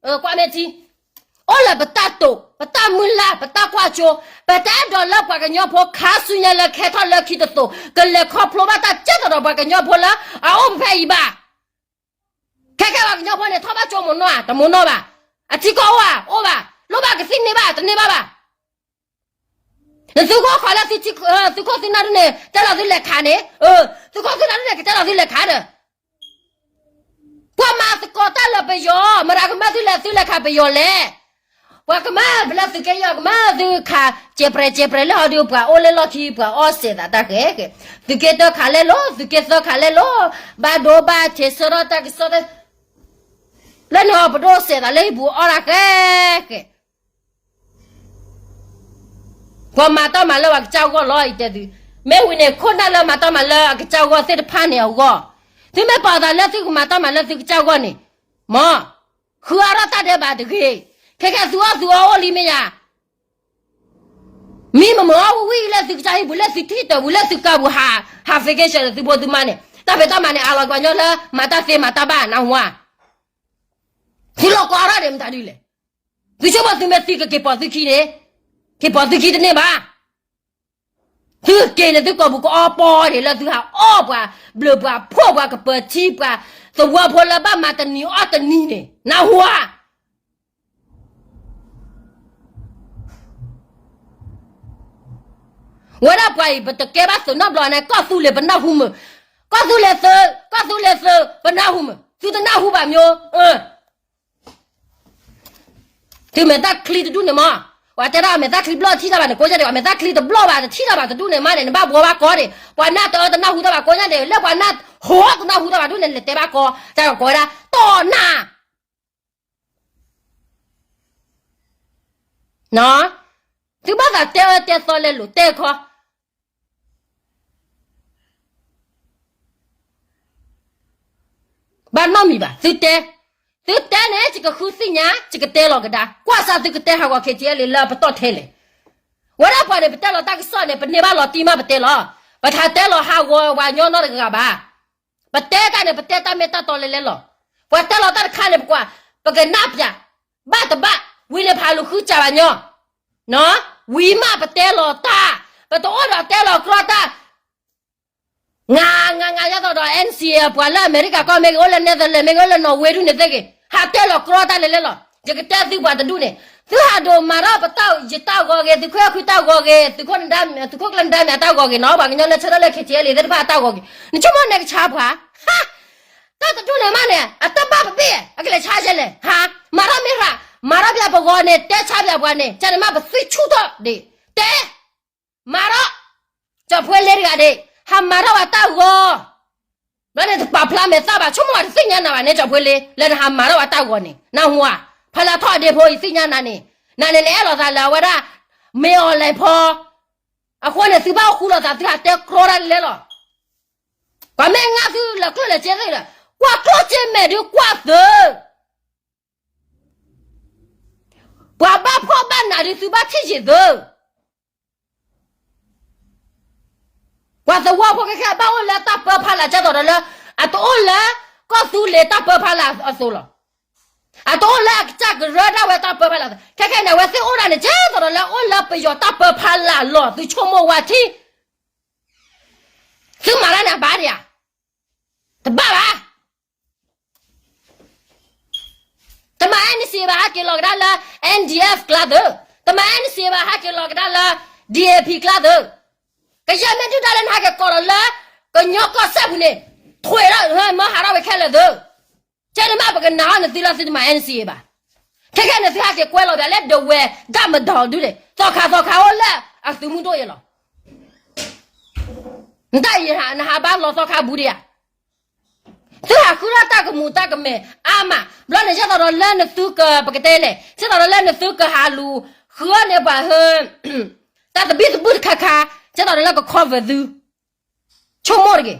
အံၤ, ကွၢ်မ့ၢ်ထံ အိၣ်လၢပတၢ်တိာ်, ပတၢ်မုၢ်လၢ်, ပတၢ်ကွၢ်စိ, ပတအဲၣ်ဒိးလၢပှၤကညီဖိခါဆူညါလၢခဲထီၣ်လၢခံတသိး ကလဲၤခီဖျိဘၣ်တၢ်ကဲသးဒီးပှၤကညီဖိလၢအအိၣ်ဖဲအံၤဘၣ်. ခဲကဲပှၤကညီဖိန့ၣ် ထီၣ်ဘၣ်ကၠိမုၢ်နီၢ်ဧါ, တမုၢ်နီၢ်ဘၣ်. အထံကီၢ်အိၣ်ဧါ, အိၣ်ဘၣ်. လိၣ်ဘၣ်ကသံၣ်န့ၢ်ဘၣ်, တန့ၢ်ဘၣ်ဘၣ်. နသုကအိၣ်ခိးလၢ သုခိၣ်သုနၢ်ဒုန့ၣ် တဲလီၤသုလဲၤခးန့ၣ်, သုခိၣ်သုနၢ်ဒုန့ၣ် ကတဲလီၤသုလဲၤခးဒီး ပှၤမၤသကိးတၢ်လၢပယီၤ, မတၤကမၢသုလဲၤ သုလဲၤခးပယီၤလဲၣ်. ပှၤကမၢပလၢသုးက့ယီၤ ကမၢသုခး စဲးပြဲးစဲးပြဲးလၢဟီဒုး ပှၤအိၣ်လၢလီၢ်ခံ ပှၤအီၣ်စဲးသးတၢ်ဃဲဃဲ, သုးက့တၢခးလဲၣ်လိၤ, သုးက့သၢခးလဲၣ်လိၤ, ဘၣ်ဒိဘၣ်ထံးဆၢထီၣ်တၢ်ကစီၣ် လၢနဟီပဒိၣ်စဲးသးလၢဟံၣ်ပူၤအီၣ်တၢ်ဃဲဃဲ ပှၤမၤတၢ်မၤလၢပှၤကစၢ်ဂီၢ်လီၤ ယတဲသု, မ့ၢ်ဝံၤန့ၣ် ခိၣ်နၢ်လၢမၤတၢ်မၤလၢအကစၢ်ဂီၢ်သ့ၣ်တဖၣ်န့ၣ်အဂီၢ်, သုမ့ၢ်ပာ်သးလၢသုကမၤတၢ်မၤလၢသုကစၢ်ဂီၢ်န့ၣ်, မ်, ဃုအါထီၣ်တၢ်ဒဲးဘးတဂ့ၤ, ခဲခဲသုအီၣ်သုအီအိၣ်လံမ့ၢ်ယၤ, မံမမၤအီၣ်ဝံၤဝံၤလၢသုကစၢ်ဟံၣ်ပူၤ လၢသုထံၣ်တၢ်ပူၤ လၢသုကါပူၤ ဟး vacation သုဖိသုမါန့ၣ် တၢ်ဖံးတၢ်မၤန့ၣ် အလီၤကညီလၢမၤတၢ်သ့မၤတၢ်ဘၣ် နၢ်ဟူဧါ, သုလီၤကီအါထီၣ်ဒံးမတၤဒ်လဲၣ်, သုဆိကမိၣ်သုမ့ၢ်သံကက့ၤပိာ်သုခံန့ၣ်, က့ၤပိာ်သုခံတန့ၢ်ဘၣ်. သုက့ၤန့ၣ် သုကိာ်ပူၤကအီပီန့ၣ် လၢသုဟးအီၣ်ပှၤဘျုးပှၤဖှိၣ်ပှၤကပၢၤထံပှၤသဝီဖိလၢဘၣ်မၤတနံၤအီၣ်တနံၤန့ၣ် နၢ်ဟူဧါ. ဝဲဒၣ်ပှၤအံၤ ပတကဲဘၣ်သုးနီတဘျီန့ၣ် ကီၢ်သူလ့ၤပနၢ်ဟူမုာ်, ကီၢ်သူလ့ၤသုး, ကီၢ်သူလ့ၤသုး ပနၢ်ဟူမုာ်, သုတနၢ်ဟူဘၣ်မၠိ သုမဲာ်သၣ်ချံတဒူၣ်န့ၣ်မး, ပှၤတဲဒၣ်အမဲာ်သၣ်ချံဘျီၣ်ထံၣ်တၢ်ဘၣ်န့ၣ် ကိးညါဒံး အမဲာ်သၣ်ချံတဘျီၣ်ဘၣ် တထံၣ်တၢ်ဘၣ်တဒူၣ်န့ၣ်မးန့ၣ် နဘၣ်ဘှီဘၣ်ကီဒံး ပှၤနၢ်တအၢတနၢ်ဟူတၢ်ဘၣ်ကိးညါဒံး လၢပှၤနၢ်ဟူတနၢ်ဟူတၢ်ဘၣ်ဒူၣ်န့ၣ် လဲၤတဲဘၣ်ကီ တၢ်ကကိးဝဲဒၣ် တီၢ်နၢ် သုဘၣ်သးတဲအၢတဲသီလဲၤလိာ်တဲခီ ဘၣ်နီတမံၤဘၣ် သုတဲ, သုတဲန့ၣ် ယကဃုသ့ၣ်ညါ ယကတဲလီၤကဒါ ကွၢ်စၢ်သုကတဲဟးဂီၤ KTLA လၢအပတီၢ်ထဲလဲၣ်. ဝဲဒၣ်ပှၤန့ၣ် ပတဲလီၤတၢ်ကစီၣ်န့ၣ် ပန့ၢ်ဘၣ်လီၤတံၢ်မးပတဲလီၤ. ပထးတဲလီၤဟးဂီၤပှၤကညီနီတဂၤဘၣ်. ပတဲတၢ်န့ၣ် ပတဲတၢ်မ့ၢ်တၢ်တီလဲၤလဲၤလီၤ. ပှၤတဲလီၤတၢ်တခါန့ၣ် ပကွၢ် ပကနၣ်ပၠး ဘၣ်တဘၣ် ဝံၤန့ၣ်ဖးလူၤဃုစၢ်ဘၣ်ညီ ဝံၤမးပတဲလီၤတၢ်, ပတအိၣ်ဒီးတဲလီၤကြီတၢ် ငါ ငါ ငါ ယသးဒီး NCA ပှၤလၢအမဲရကၤကီၢ်မ့ၢ်ဂ့ၤ အိၣ်လၢ Netherlands မ့ၢ်ဂ့ၤ အိၣ်လၢ Norway ဒူၣ်န့ၣ်သ့ၣ်ဂ့ၤ ဟးတဲလီၤကြီတၢ်လဲၤလဲၤလီၤ. ယကတဲသုပှၤတဒူၣ်န့ၣ် သုဟးဒိးမၤထီၣ်ပတၢ်ယတၢ်ဂီၤဂ့ၤ သုးခိၣ်အဲၣ်ခွံတၢ်ဂီၤဂ့ၤ သုးခိၣ် သုးခိၣ်ကျၢၢ်နဒါမ့ၢ်အတၢ်ဂီၤဂ့ၤနီၤ ပှၤကညီလၢဆၢထၢၣ်လၢ KTLA သ့ၣ်တဖၣ်အတၢ်ဂီၤဂ့ၤ နဆိကမိၣ်န့ၣ်ကဆါပှၤ ဟါ တၢ်တဒူၣ်န့ၣ်မးန့ၣ် အတၢ်ဘၣ်ပဘ့ၣ် အကလဲၤဆါယဲလဲၣ် ဟါ မၤထီၣ်မ့ၢ်ရၣ် မၤထီၣ်ပၠးပဂီၤန့ၣ် တဲဆါပၠးပှၤန့ၣ် ကန့ၣ်မးပသွံၣ်ဆူၣ်ထီၣ်ဒံး တဲ မၤထီၣ် ကၠီၣ်ဖှ့လ့တဂၤဒံး ဟးမၤထီၣ်ပှၤတၢ်ဂီၤ ဘျီန့ၣ်တပာ်ဖျါမဲာ်သၣ်ဘၣ် ဆိကမိၣ်ပှၤတသ့ၣ်ညါနၤဘၣ်န့ၣ် ကၠီၣ်ဖှ့လ့ လၢနဟးမၤထီၣ်ပှၤတၢ်ဂီၤန့ၣ် နၢ်ဟူဧါ ဖီလာ်ထီၣ်ဒ့ဖိ ယသ့ၣ်ညါနၤန့ၣ်, နၤန့ၣ်နအဲၣ်လိာ်သးလၢအဝဲဒၣ် မ့ၢ်အီၤလဲၤဖီ, အဃိန့ၣ် သုဘၣ်အိၣ်ဃူလိာ်သး သုဟးတဲကြီတၢ်လဲလဲလီၤ. ကွၢ်မ့ၢ်ငါသုလၢကျိၣ်လၢစ့သ့ၣ်ဒီး ကွၢ်ကျိၣ်စ့မဲာ်ဒုးကွၢ်သု, ပှၤဘၣ်ဖှီၣ်ဘၣ်နးဒုး သုဘၣ်ထံၣ်ယံာ်သု, ပှၤသဝီဖိခဲခဲအဘၣ်အိၣ်လၢတၢ်ပၢဖီလာ် ကဲသိးဒီးလၢ အတအိၣ်လၢကီၢ်သူလ့ၤတၢ်ပၢဖီလာ်အသိးလီၤ. အတအိၣ်လၢအကစၢ်ကရၢဒၣ်ဝဲတၢ်ပၢဖီလာ်အသိး, ခဲခဲန့ၣ် အဝဲသ့ၣ်အိၣ်ဒၣ်န့ၣ် ကဲသိးဒီးလၢအိၣ်လၢပယီၤတၢ်ပၢဖီလာ်လီၤ. သုဆိကမိၣ်ဝဲထံ သုမၤတၢ်န့ၣ်အဘၣ်ဒံးဧါ, တဘၣ်ဘၣ်. တမၤ N C A ဘၣ် ဟဲက့ၤလီၤကဒါလၢ N D F ကျါသု, တမၤ N C A ဘၣ် ဟဲက့ၤလီၤကဒါလၢ D A P ကျါသု, ကယဲၢ်မ့ၢ်ဒုၣ်ဒါလၢနဟဲက့ၤကိးလီၤလၢ ကညီကီၢ်စဲၣ်ပူၤန့ၣ် ထွဲးဒီးမၤဟးထီၣ်ဝဲခဲလၢာ်သု, ကဲန့ၣ်မ့ၢ်ပကနာ်အီၤနသုလၢသုတမၤ N C A ဘၣ်, ခဲခဲန့ၣ်သုဟဲက့ၤကွဲလီၤဘၣ်လၢဒဝဲၢ်ဒၣ်မဒီဒုးန့ၣ် သီခါသီခါအိၣ်လၢအသုးမုၢ်ဒိၣ်အံၤလီၤ. နတၢ်အံၤနဟးဘၣ်လီၤသီခါဘူးဒံးဧါ, သုဟးဃုထီၣ်တၢ်ကမူးတၢ်ကမဲာ်အါမး, ဘျီန့ၣ် ကဲသိးဒီးလၢနသုက ပကတဲလဲၣ်, ကဲသိးဒီးလၢနသုကဟးလူၤ ဃုန့ၢ်ပှၤဟၢ တၢ်သဘံၣ်သဘုၣ်တခါခါ, ကဲသိးဒီးလၢက cover သု, ဆိကမိၣ်တဂ့ၤ,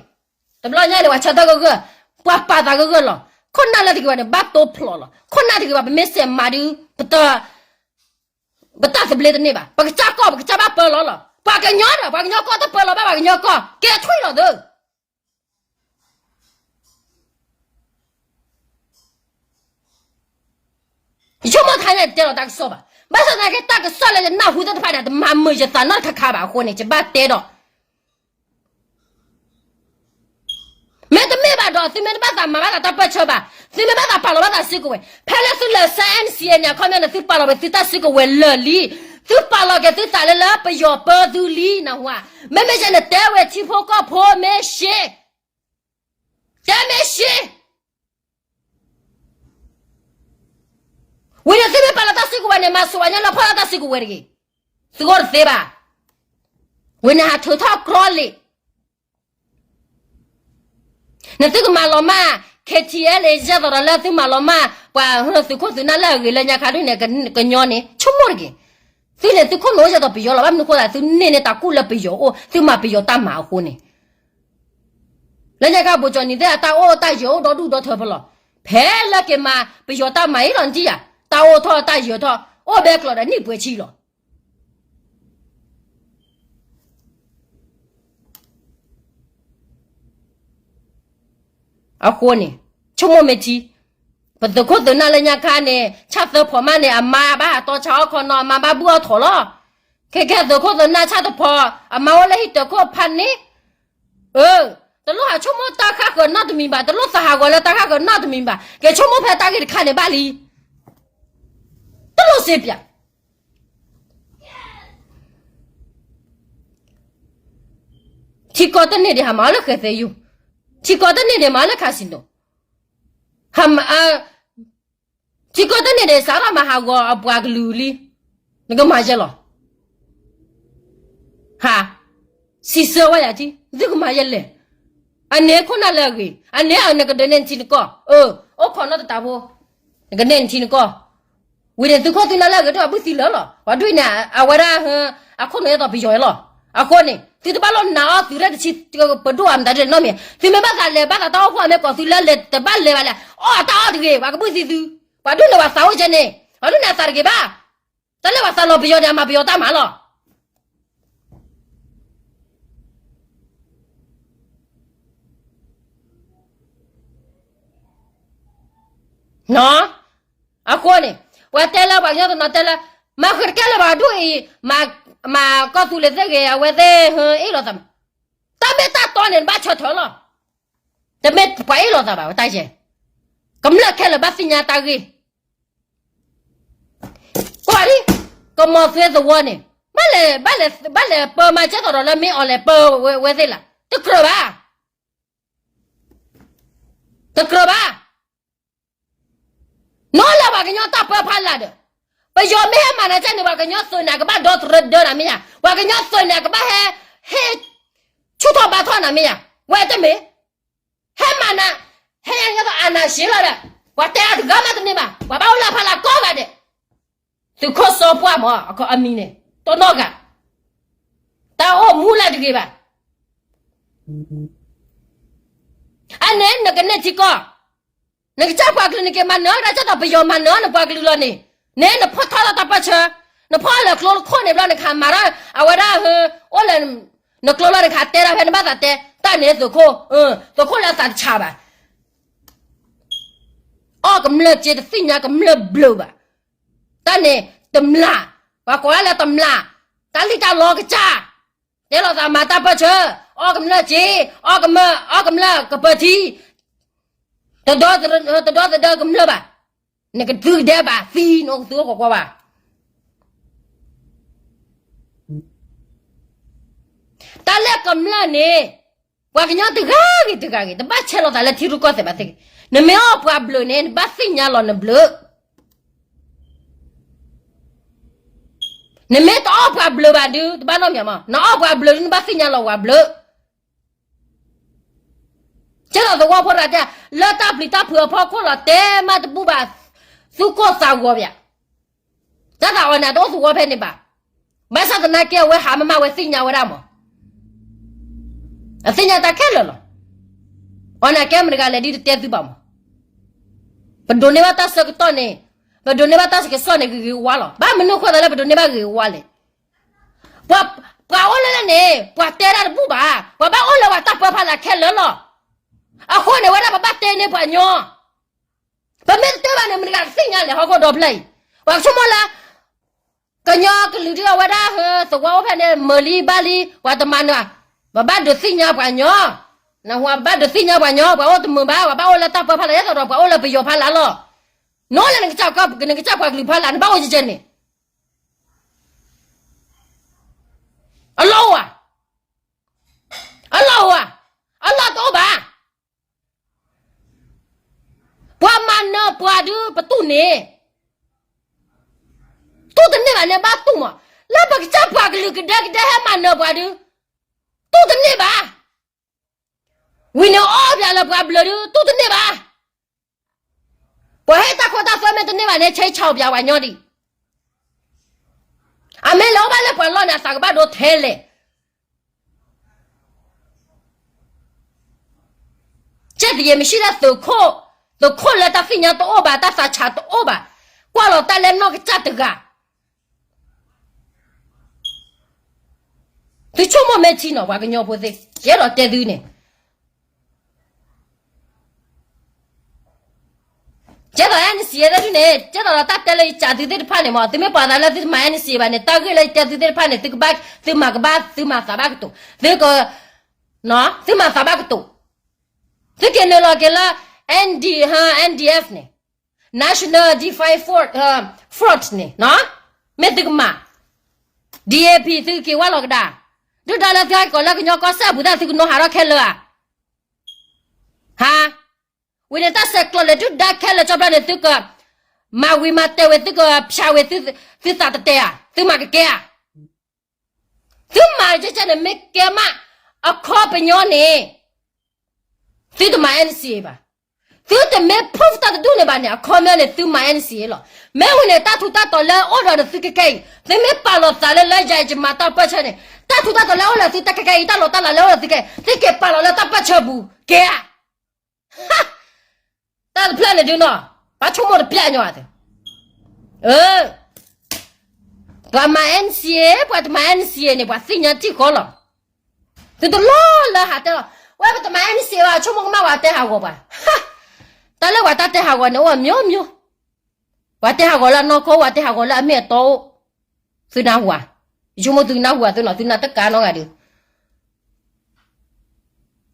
တဘျီညါန့ၣ် ပှၤဆၢထၢၣ်ဂၢၢ်ဂၢၢ်, ပှၤပာ်သးဂၢၢ်ဂၢၢ်လီၤ. ခိၣ်နၢ်လၢတဂ့ၤဘၣ်န့ၣ် ဘၣ်တိဖျိးလီၤ. ခိၣ်နၢ်တဂ့ၤဘၣ် ပမ့ၢ်စဲးမၤဒုး ပတၢ်သဘျ့တန့ၢ်ဘၣ်. ပကစၢ်ကီၢ် ပကစၢ်ဘၣ်ပၢလီၤလီၤ. ပှၤကညီဒီး ပှၤကညီကီၢ်တပၢလီၤဘၣ် ပှၤကညီကီၢ် ကဲထွံၣ်လီၤသု. ယဆိကမိၣ်တခါန့ၣ် တဲလီၤတၢ်ကစီၣ်ဘၣ်. ဘၣ်ဆၣ်သနာ်က့ တၢ်ကစီၣ်လၢယနၢ်ဟူသ့ၣ်တဖၣ်န့ၣ် တမၤမုာ်ယသးနီတခါခါဘၣ်အဃိန့ၣ် ယဘၣ်တဲဒီး မ့တမ့ၢ်ဘၣ်ဒီး သုမ့ၢ်တဘၣ်သးမၤဘၣ်သးတၢ်ပၢၢ်ဆၢဘၣ်, သုမ့ၢ်ဘၣ်သးပာ်လီၤဘၣ်သးစုကဝဲၤ, ဖဲလၢသုလဲၤဆါ N C A န့ၣ် အခီပညီန့ၣ် သုပာ်လီၤဝဲသုတၢ်စုကဝဲၤလၢာ်လံ, သုပာ်လီၤက့ၤသုသးလၢလၢပယီၤပၢသုလံ နၢ်ဟူဧါ. မ့မ့ၢ်ယဲန့ၣ် တဲဝဲထံဖိကီၢ်ဖိမ့ၢ်ရှဲ, တဲမ့ၢ်ရှဲ ဝံၤန့ၣ် သုမ့ၢ်ပာ်လီၤတၢ်စုကဝဲၤန့ၣ် မၤစိၤဝဲညါလၢဖီၣ်လၢတၢ်စုကဝဲၤတဂ့ၤ, သုဂီၢ်တသ့ဘၣ်. ဝံၤန့ၣ် ဟးထုးထီၣ်ကြီလံာ်, နသုကမၤလီၤမၢ် K T L A ယဲသိးဒီးလၢသုမၤလီၤမၢ် ပှၤသုးခိၣ်သုးနၢ်လၢအဂ့ၤလၢညါခါဒ်န့ၣ် ကညီန့ၣ် ဆိကမိၣ်တဂ့ၤ. သုန့ၣ်သုခိၣ်နူာ်ယဲသိးပယီၤလီၤ. ဘၣ်မနုၤဃိသး သုန့ၢ်န့ၢ်တၢ်ကူၣ်လၢပယီၤအိၣ် သုမၤပယီၤတၢ်မၤအဃိန့ၣ် လၢညါခါ ဘိၣ်ကၠီၣ်နံၤသ့ၣ် အတၢ်အိၣ်တၢ်ယၢၤအိၣ်ဒီဒူၣ်ဒီထၢဖဲလီၤ. ဖဲလၢက့ၤမၤပယီၤတၢ်မၤအံၤလီၤ နထံၣ်ယၤ, တၢ်အိၣ်ထီၣ်တၢ်ယၢၤထီၣ် အိၣ်ဘဲကျိးဒီးနံၣ်ပှဲၤဆံလီၤ. အဃိန့ၣ် ဆိကမိၣ်မ့ၢ်ထံ, ပသုးခိၣ်သုးနၢ်လၢညါခါန့ၣ် ဆၣ်သၢဖီးမးန့ၣ် အမါဘၣ်ဟးတီဆါအီၣ်ခီနီၤ အမါဘၣ်ဘုၣ်အီၣ်ထိးလီၤ. ခဲခဲသုးခိၣ်သုးနၢ်ဆၣ်တဖီး အမါအိၣ်လၢဟံၣ်တခိၣ်ဖးန့ၣ်, အၢ, တလိၣ်ဟးဆိကမိၣ်တၢ်ဃၣ်ဃၢၤနီတမံၤဘၣ်, တလိၣ်သးဟးဂီၤလၢတၢ်ဃၣ်ဃၢၤနီတမံၤဘၣ်, က့ၤဆိကမိၣ်ဖဲတၢ်ဂ့ၢ်တခါန့ၣ်ဘၣ်လံ. တလိၣ်စ့ပၠး ထံကီၢ်တန့ၢ်ဒံး ဟးမၤအီၣ်လၢဃဲၤသဲယိၣ်, ထံကီၢ်တန့ၢ်ဒံး မၤအီၣ်လၢ casino, ထံကီၢ်တန့ၢ်ဒံး စးထီၣ်မၤဟးဂီၤအပှၤကလုာ်လံ, နကမၤယဲလီၤ. ဟး, စံးဆၢဝဲယၤထံ, သုကမၤယဲလဲၣ်. အန့ၣ်ခိၣ်နၢ်လၢအဂ့ၤ, အန့ၣ်နကဒုးနဲၣ်နထံနကီၢ်, အၢ, အိၣ်ခိးနီၢ်တတးဖိ, နကနဲၣ်နထံနကီၢ် ဝံၤန့ၣ် သုးခိၣ်သုးနၢ်လၢအဂ့ၤတအိၣ်ဘၣ် ဘုၣ်သံလၢာ်လီၤ. ပှၤဒုးန့ၣ် အဝဲဒၣ် အခိၣ်နူာ်ဒ်သိးပယီၤအံၤလီၤ. အဃိန့ၣ် သုတဘၣ်လိၣ်နာ်အီၣ်သုးရဲၣ်တဆံ ပဒိၣ်အမတၤဒ်န့ၣ်နီတမံၤ, သုမ့ၢ်ဘၣ်သးလဲၤဘၣ်သးတၢ်အိၣ်ဖှိၣ် မ့ၢ်ကိးသုလၢလဲၤတဘၣ်လဲၤဘၣ်လဲၣ်, အီၣ်တၢ်အီၣ်တဂ့ၤ ပှၤကဘုၣ်သံသု, ပှၤဒုးန့ၣ်ပှၤသးအိၣ်ကဲန့ၣ်, ပှၤဒုးန့ၣ်အသးတဂ့ၤဘၣ်. တၢ်လၢပှၤသးလီၤပယီၤဒီး အမၤပယီၤတၢ်မၤလီၤ. အဃိန့ၣ် ပှၤတဲလၢပှၤကညီတနီၤတဲလၢ မၤဃုာ်တကဲလၢပှၤဒူၣ်အံၤ, မၤကီၢ်သူလ့ၤသ့ၣ်ဂ့ၤ အဝဲသ့ၣ်အ့ၣ်လိာ်သး, တၢ်မ့ၢ်တၢ်တီန့ၣ် နဘၣ်ဆၢထၢၣ်လီၤ. တမ့ၢ်ပှၤအ့ၣ်လိာ်သးဘၣ် ဝဲတၢ်ယဲၢ်, ကမျၢၢ်ခဲလၢာ်ဘၣ်သ့ၣ်ညါတၢ်ဂ့ၢ် ကွၢ်ဒ် ကမီၤသွဲသဝီန့ၣ် ဘၣ်လဲၤ ဘၣ်လဲၤပၢမၤကဲသိးဒီးလၢမ့ၢ်အီၤလဲၤပၢဝဲသ့ၣ်လၢ တကြၢးဘၣ်, တကြၢးဘၣ်. နီၢ်လၢပှၤကညီတၢ်ပၢဖးလၢ်ဒီး ပယီၤမ့ၢ်ဟဲမၤနၤကဲန့ၣ် ပှၤကညီသုးန့ၣ် အကဘၣ်ဒီသဒၢနၤမ့ၢ်ဧါ, ပှၤကညီသုးန့ၣ် အကဘၣ်ဟဲ ဟ့ၣ် ဆူၣ်ထီၣ်ဘါထီၣ်နၤမ့ၢ်ဧါ, ဝဲတမ့ၢ် ဟဲမၤနၤ, ဟဲညါသိးအနၢ်ရှ့လီၤဒီး ပှၤတဲအတဂၤမးတန့ၢ်ဘၣ်, ပှၤဘၣ်အိၣ်လၢအဖီလာ်ကိးဂၤဒဲး, သုးခိၣ်စီၤပှၢ်မး အမံၤန့ၣ် တနီၢ်ဂၤ, တၢ်အိၣ်မူလၢတဂ့ၤဘၣ်. အန့ၣ်နကန့ၢ်ထံကီၢ်, နကစၢ်ပှၤကလုာ်နက့ၤမၤနၢၤဒၣ်ကၢ်သိးပယီၤမၤနၢၤနပှၤကလုာ်လီၤန့ၣ်, န့ၣ်နဖီၣ်ထီၣ်လီၤတၢ်ပၢၢ်ဆၢ, နဖီၣ်လၢကျိတခိၣ်န့ၣ်ဘျီနကဟးမၤထီၣ် အဝဲဒၣ်ဟ, အိၣ်လၢ နကျိလီၤနကဟးတဲဒၣ်ဖဲနဘၣ်သးတဲ, တၢ်န့ၣ်သုးခိၣ်, သုးခိၣ်လၢအသးတဆးဘၣ်. အီၣ်ကမျၢၢ်စ့တသ့ၣ်ညါကမျၢၢ်ဘျၢဘၣ်. တၢ်န့ၣ်, တမျၢ်, ပှၤကိးဒၣ်လၢတမျၢ်, တၢ်လံၣ်တၢ်လီကစၢ်, တဲလီၤသးမၤတၢ်ပၢၢ်ဆၢ, အီၣ်ကမျၢၢ်စ့, အီၣ်ကမၢၢ်, အီၣ်ကမျၢၢ်ကပၢၤထံ, တဒီသဒၢကမျၢၢ်ဘၣ်, နကသုကဒဲဘၣ်သံနအိၣ်ကသုအိၣ်ကကွၢ်ဘၣ်. တၢ်လၢကမျၢၢ်န့ၣ်, ပှၤကညီတဂၤဂ့ၤတဂၤဂ့ၤ တဘၣ်ဆဲးလီၤသးလၢထံရူၢ်ကီၢ်သဲးဘၣ်သ့ၣ်ဂ့ၤ, နမ့ၢ်အီၣ်ပှၤဘျၢန့ၣ် နဘၣ်သ့ၣ်ညါလီၤနဘျၢ. နမ့ၢ်တအီၣ်ပှၤဘျၢဘၣ်ဒုး တဘၣ်နီတမံၤမး, နအီၣ်ပှၤဘျၢဒုး နဘၣ်သ့ၣ်ညါလီၤပှၤဘျၢ. ကဲဒီးသဝီဖိတဂၤတဲ, လၢတၢ်ပျံၤတၢ်ဖုးအဖီခိၣ်လီၤ တဲမးတဘူၣ်ဘၣ်, သူၣ်ကိၢ်သးဂီၤပၠး, တၢ်သးအီၤန့ၣ်တအိၣ်သဝီဖဲန့ၣ်ဘၣ်. ဘၣ်ဆၣ်သနာ်က့အဝဲဟးမးမးဝဲသ့ၣ်ညါဝဲဒၣ်မး, အသ့ၣ်ညါတၢ်ခဲလၢာ်လီၤ. အီၤန့ၣ်ကဲမတၤတဂၤလဲၣ်ဒ်တတဲသုဘၣ်မး, ပဒိးန့ၢ်ဘၣ်တၢ်ဆၢကတီၢ်န့ၣ်, ပဒိးန့ၢ်ဘၣ်တၢ်ဆၢကတီၢ်န့ၣ်ဂ့ၤဂ့ၤဝါဝါလီၤ. ဘၣ်မနုၤအဃိသးလၢပဒိးန့ၢ်ဘၣ်ဂ့ၤဂ့ၤဝါဝါလဲၣ်. ပှၤအိၣ်လၢလၢန့ၣ် ပှၤတဲဒၣ်တဘူၣ်ဘၣ်, ပှၤဘၣ်အိၣ်လၢပှၤတၢ်ပၢဖီလာ်ခဲလၢာ်လီၤ. အဃိန့ၣ်ဝဲဒၣ်ပဘၣ်တဲန့ၢ်ပှၤညီ, ပမ့ၢ်တတဲဘၣ်န့ၣ် မတၤတဂၤကသ့ၣ်ညါလဲၣ် ဟီၣ်ခိၣ်ဒီဖျၢၣ်အံၤ. ပှၤကဆိကမိၣ်လၢ ကညီကလုာ်ဒ်အဝဲဒၣ်ဟ, သဝီအိၣ်ဖဲန့ၣ် မုာ်လံဘၣ်လံ ပှၤတမၤနၢၤ, ပဘၣ်ဒုးသ့ၣ်ညါပှၤညီ, နၢ်ဟူဧါ, ပဘၣ်ဒုးသ့ၣ်ညါပှၤညီ, ပှၤအိၣ်တမုာ်ဘၣ်, ပှၤဘၣ်အိၣ်လၢတၢ်ပၢဖီလာ် ဒ်သိးဒီးပှၤအိၣ်လၢပယီၤဖီလာ်လီၤ. နအိၣ်လၢနကစၢ်ကီၢ်, နကစၢ်ပှၤကလုာ်ဖီလာ် နဘၣ်အိၣ်ကဲကဲန့ၣ်, အလီၢ်အိၣ်ဧါ, အလီၢ်အိၣ်ဧါ, အလီၢ်တအိၣ်ဘၣ်. ပှၤမၤနၢၤပှၤဒုးပတူၢ်န့ၢ်, တူၢ်တန့ၢ်ဘၣ်န့ၣ်ဘၣ်တူၢ်မး, လၢပကစၢ်ပှၤကလုာ်ကဒဲကဒဲဟဲမၤနၢၤပှၤဒုး, တူၢ်တန့ၢ်ဘၣ်. ဝံၤန့ၣ်အီၣ်ပၠးလၢပှၤဘျၢဒုး တူၢ်တန့ၢ်ဘၣ်. ပှၤဟဲတၢ်ခိတၢ်သွဲမ့ၢ်တန့ၢ်ဘၣ်န့ၣ် ဆဲးဆါပၠးပှၤညီဒံး, အမ့ၢ်လဲၤအိၣ်ဘၣ်လၢပှၤလီၢ်န့ၣ် အသးကဘၣ်ဒိထဲလဲၣ်. ကဲသယဲၢ်မ့ၢ်ဆံးဒၣ်သုးခိၣ်, သုးခိၣ်လၢတၢ်သ့ၣ်ညါတအိၣ်ဘၣ် တၢ်သးဆးတအိၣ်ဘၣ်, ကွၢ်လီၤတၢ်လၢနီၢ်ကစၢ်တဂၤ, သုဆိကမိၣ်မ့ၢ်ထံနီၤ ပှၤကညီဖိသ့ၣ်, ယအဲၣ်ဒိးတဲသုန့ၣ် ကဲသိး NCA သ့ၣ်ဒုန့ၣ် ကဲသိးဒီးတၢ်တဲလၢယစံးသုသ့ၣ်တဖၣ်န့ၣ်မး သုမ့ၢ်ပှၤသးလၢသုတမၤ NCA ဘၣ်န့ၣ် တၢ်ဂ့ၢ်လၢယတဲသုသ့ၣ်တဖၣ်န့ၣ် သုကဘၣ်, သုမၤကဘၣ် သုမၤသးဘၣ်ကတိၤ, သုက, သုမၤသးဘၣ်ကတိၤ, သုက့ၤနုာ်လီၤက့ၤလၢ ND, NDF န့ၣ်, National Defense Force, Force န့ၣ်, မ့ၢ်သုကမၤ, DAP သုက့ၤဝဲလီၤကဒါ, ဒုၣ်ဒါလၢသုဟဲက့ၤလၢကညီကီၢ်စဲၣ်အပူၤ တၢ်သုကနိဟးထီၣ်ခဲလၢာ်ဧါ. ဟါ, ဝံၤန့ၣ်တၢ်ဆဲးကျိးလဲၤ ဒုၣ်ဒါခဲလၢာ် ကၠီဘျီန့ၣ် သုကမၤဝံၤမၤတဲာ်ဝဲ သုကဖၠးဝဲ သုသးတတဲဧါ, သုမၤကကဲဧါ. သုမၤကဲကဲန့ၣ် မ့ၢ်ကဲမး အခီပညီန့ၣ် သုတမၤ NCA ဘၣ်. သုတမ့ၢ် proof တၢ်တဒူၣ်န့ၣ်ဘၣ်န့ၣ် အခီပညီန့ၣ် သုမၤ NCA လီၤ. မ့ၢ်ဝံၤန့ၣ် တၢ်ထူးတၢ်တီၤလၢအိၣ်ဒီးသုခဲကဲအံၤ သုမ့ၢ်ပာ်လီၤသးလၢ လၢယၤယမၤတၢ်ပၢၢ်ဆၢန့ၣ် တၢ်ထူးတၢ်တီၤလၢအိၣ်လၢသုတၢ်ခဲကဲအံၤ တၢ်လီၤတၢ်လၤလၢအိၣ်လၢသုခဲ သုက့ၤပာ်လီၤလၢတၢ်ပၢၢ်ဆၢပူၤ ကဲဧါ. တၢ်တဖျၢၣ်န့ၣ်ဒုနီၤ ပှၤဆိကမိၣ်တပျၢ်ညီအသး, ပှၤမၤ NCA ပှၤတမၤ NCA န့ၣ် ပှၤသ့ၣ်ညါထံၣ်ဃီလီၤ. သုတလီၤလၢဟးတဲလီၤ ဝဲပတမၤ NCA ဘၣ် ဆိကမိၣ်ကမၣ်ပှၤတဲဟးဂီၤပှၤ, တၢ်လၢပှၤတၢ်တဲဟးဂီၤန့ၣ် အိၣ်မျိုးမျိုး, ပှၤတဲဟးဂီၤလၢအနီၢ်ခိ ပှၤတဲဟးဂီၤလၢအမ့ၢ်အတီအိၣ်, သုနၢ်ဟူဧါ, ယဆိကမိၣ်သုနၢ်ဟူဧါ သုနီၤ သုနၢ်တကးနီတဂၤဒီး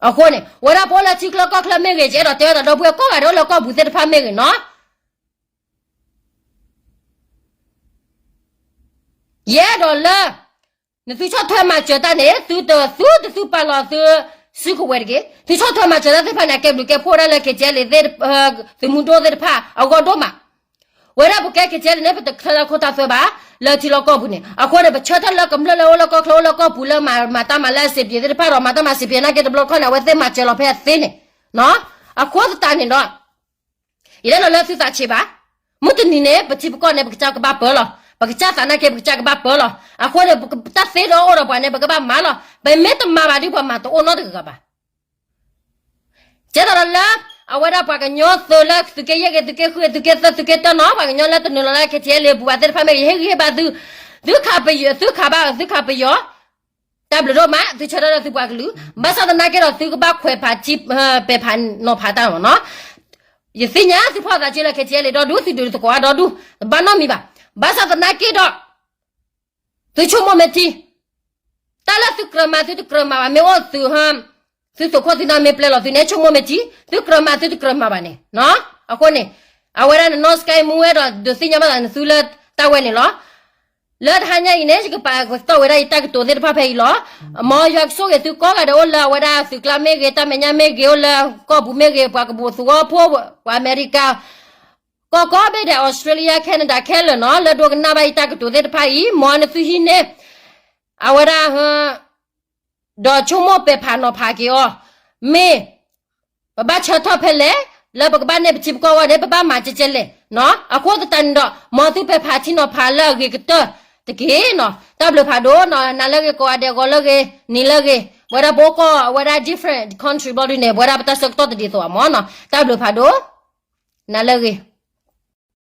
အဃိန့ၣ် ဝဲဒၣ်ပအိၣ်လၢထံချၢကီၢ်ချၢမ့ၢ်ဂ့ၤ ယအဲၣ်ဒိးတဲဝဲဒၣ်ဒီပုၢ်ဝဲၢ်ကိးဂၤဒဲး အိၣ်လၢကီၢ်ပူၤသ့ၣ်တဖၣ်မ့ၢ်ဂ့ၤနီၤ, ယအဲၣ်ဒိးလၢ နသုဆီၣ်ထွဲမၤစၢၤတၢ်န့ၣ် သုတသုတသုပာ်လီၤသု စုကဝဲၤတဂ့ၤ, သုဆီၣ်ထွဲမၤစၢၤတၢ်သ့ၣ်တဖၣ်န့ၣ် အကဲဘျုးကဲဖှိၣ်ဒၣ်လၢ KTLA သုးမုၢ်ဒိၣ်သ့ၣ်တဖၣ် အဂီၢ်ဒိၣ်မး ဝဲဒၣ်ပကဲ KTLA န့ၣ် ပတချၢတၢ်ခိတၢ်သွဲဘၣ် လၢထံလီၢ်ကီၢ်ပူၤန့ၣ်, အဃိန့ၣ် ပဆၢထၢၣ်လၢကမျၢၢ်လၢအိၣ်လၢကီၢ်ချၢ အိၣ်လၢကီၢ်ပူၤလၢမၤတၢ်မၤလၢအဆံးပျ့ၤသ့ၣ်တဖၣ်ဒီး မၤတၢ်မၤဆံးပျ့ၤနာ်က့တဘျီတခီၣ်န့ၣ် အဝဲသ့ၣ်မၤစၢၤလီၤဖဲအသ့န့ၣ်, အဃိသတးန့ၣ်ဒီး ယတအဲၣ်ဒိးလၢသုသးဆံးဘၣ်. မုၢ်တနံၤန့ၣ် ပထံပကီၢ်န့ၣ် ပကစၢ်ကဘၣ်ပၢလီၤ. ပကစၢ်သးနာ်က့ ပကစၢ်ကဘၣ်ပၢလီၤ. အဃိန့ၣ် တၢ်သ့ဒီးအိၣ်ဒီးပှၤန့ၣ် ပကဘၣ်မၤလီၤ. ပမ့ၢ်တမၤဘၣ်ဒီး ပှၤမၤတအိၣ်နီတဂၤဘၣ်. ကဲသိးဒီးလၢ အဝဲဒၣ်ပှၤကညီသုးလၢသုးက့ယဲၢ်ဂ့ၤ သုးက့ဃုဂ့ၤ သုးက့သၢ သုးက့တၢနီၤ ပှၤကညီလၢတနုာ်လီၤလၢ KTLA ပူၤဘၣ်သ့ၣ်တဖၣ်မ့ၢ်ဂ့ၤ ယဟ့ၣ်ဂံၢ်ဟ့ၣ်ဘါသု, သုခးပယီၤ သုခးဘၣ် သုခးပယီၤ, တၢ်ဘျုးဒိၣ်မး သုဆၢထၢၣ်ဒီးသုပှၤကလုာ်, ဘၣ်ဆၣ်သနာ်က့ဒီး သုကဘၣ်ခွဲးဖးထံ ပဲာ်ဖးနီၤဖးတၢ်မ့ၢ်နီၤ. ယသ့ၣ်ညါသုဖီၣ်သးစုလၢ KTLA ဒီဒူၣ် သုဒုးသကိးအါဒီဒူၣ် တဘၣ်နီတမံၤဘၣ်. ဘၣ်ဆၣ်သနာ်က့ဒီး သုဆိကမိၣ်မ့ၢ်ထံ, တၢ်လၢသုကြၢးမၤသုတကြၢးမၤဘၣ် မ့ၢ်အိၣ်သု သုသုးခိၣ်သုနၢ်မ့ၢ်ပျဲလီၤ သုန့ၣ်ဆိကမိၣ်မ့ၢ်ထံ, သုကြၢးမၤသုတကြၢးမၤဘၣ်န့ၣ်, အဃိန့ၣ် အဝဲဒၣ်နနီၢ်စကဲမူဝဲဒီး ဒုးသ့ၣ်ညါဘၣ်သးနသုလၢတၢ်ဝဲန့ၣ်လီၤ. လၢတဟါညါအံၤန့ၣ် ယကပာ်ကတီၢ်ဝဲဒၣ်ယတၢ်ကတိၤသ့ၣ်တဖၣ်ဖဲအံၤလီၤ. မ်ယွၤကဆိၣ်ဂ့ၤသုကိးဂၤဒဲး အိၣ်လၢအဝဲဒၣ်သုးကျါမ့ၢ်ဂ့ၤ တၢ်မဲာ်ညါမ့ၢ်ဂ့ၤ အိၣ်လၢကီၢ်ပူၤမ့ၢ်ဂ့ၤ ပှၤကဘူၣ်သဝီဖိ ပှၤအမဲရကၤ ကီၢ်ကိးဘ့ၣ်ဒဲး Australia Canada ခဲလၢာ်နီၤ လၢဒိကနၣ်ဘၣ်ယတၢ်ကတိၤသ့ၣ်တဖၣ်အံၤ မ်နသုဟံးန့ၢ် အဝဲဒၣ် ဒီးဆိကမိၣ်ပဲာ်ဖးနီၤဖးက့ၤအီၤ, မ့ၢ် ပဘၣ်ဆၢထၢၣ်ဖဲလဲၣ်, လၢပကဘၣ်နဲၣ်ပထံပကီၢ်အဂီၢ်န့ၣ် ပဘၣ်မၤကဲကဲလဲၣ်. အဃိသတးန့ၣ်ဒီး မ်သုပဲာ်ဖးထံနီၤဖးလၢအဂ့ၤကတၢၢ်တက့ၢ်နီၤ. တၢ်ဘျုးဖးဒိၣ်နီၤ နၤလၢဂ့ၤ ကိးဂၤဒဲး ဂီၤလၢဂ့ၤ နံၤလၢဂ့ၤ, ပဝဲဒၣ်ပအိၣ်ကီၢ် အဝဲဒၣ် different country ဘျီဒုန့ၣ် ပဝဲဒၣ်ပတၢ်ဆၢကတီၢ်တဒ်သိးဘၣ်မ့ၢ်နီၤ. တၢ်ဘျုးဖးဒိၣ်, နၤလၢဂ့ၤ.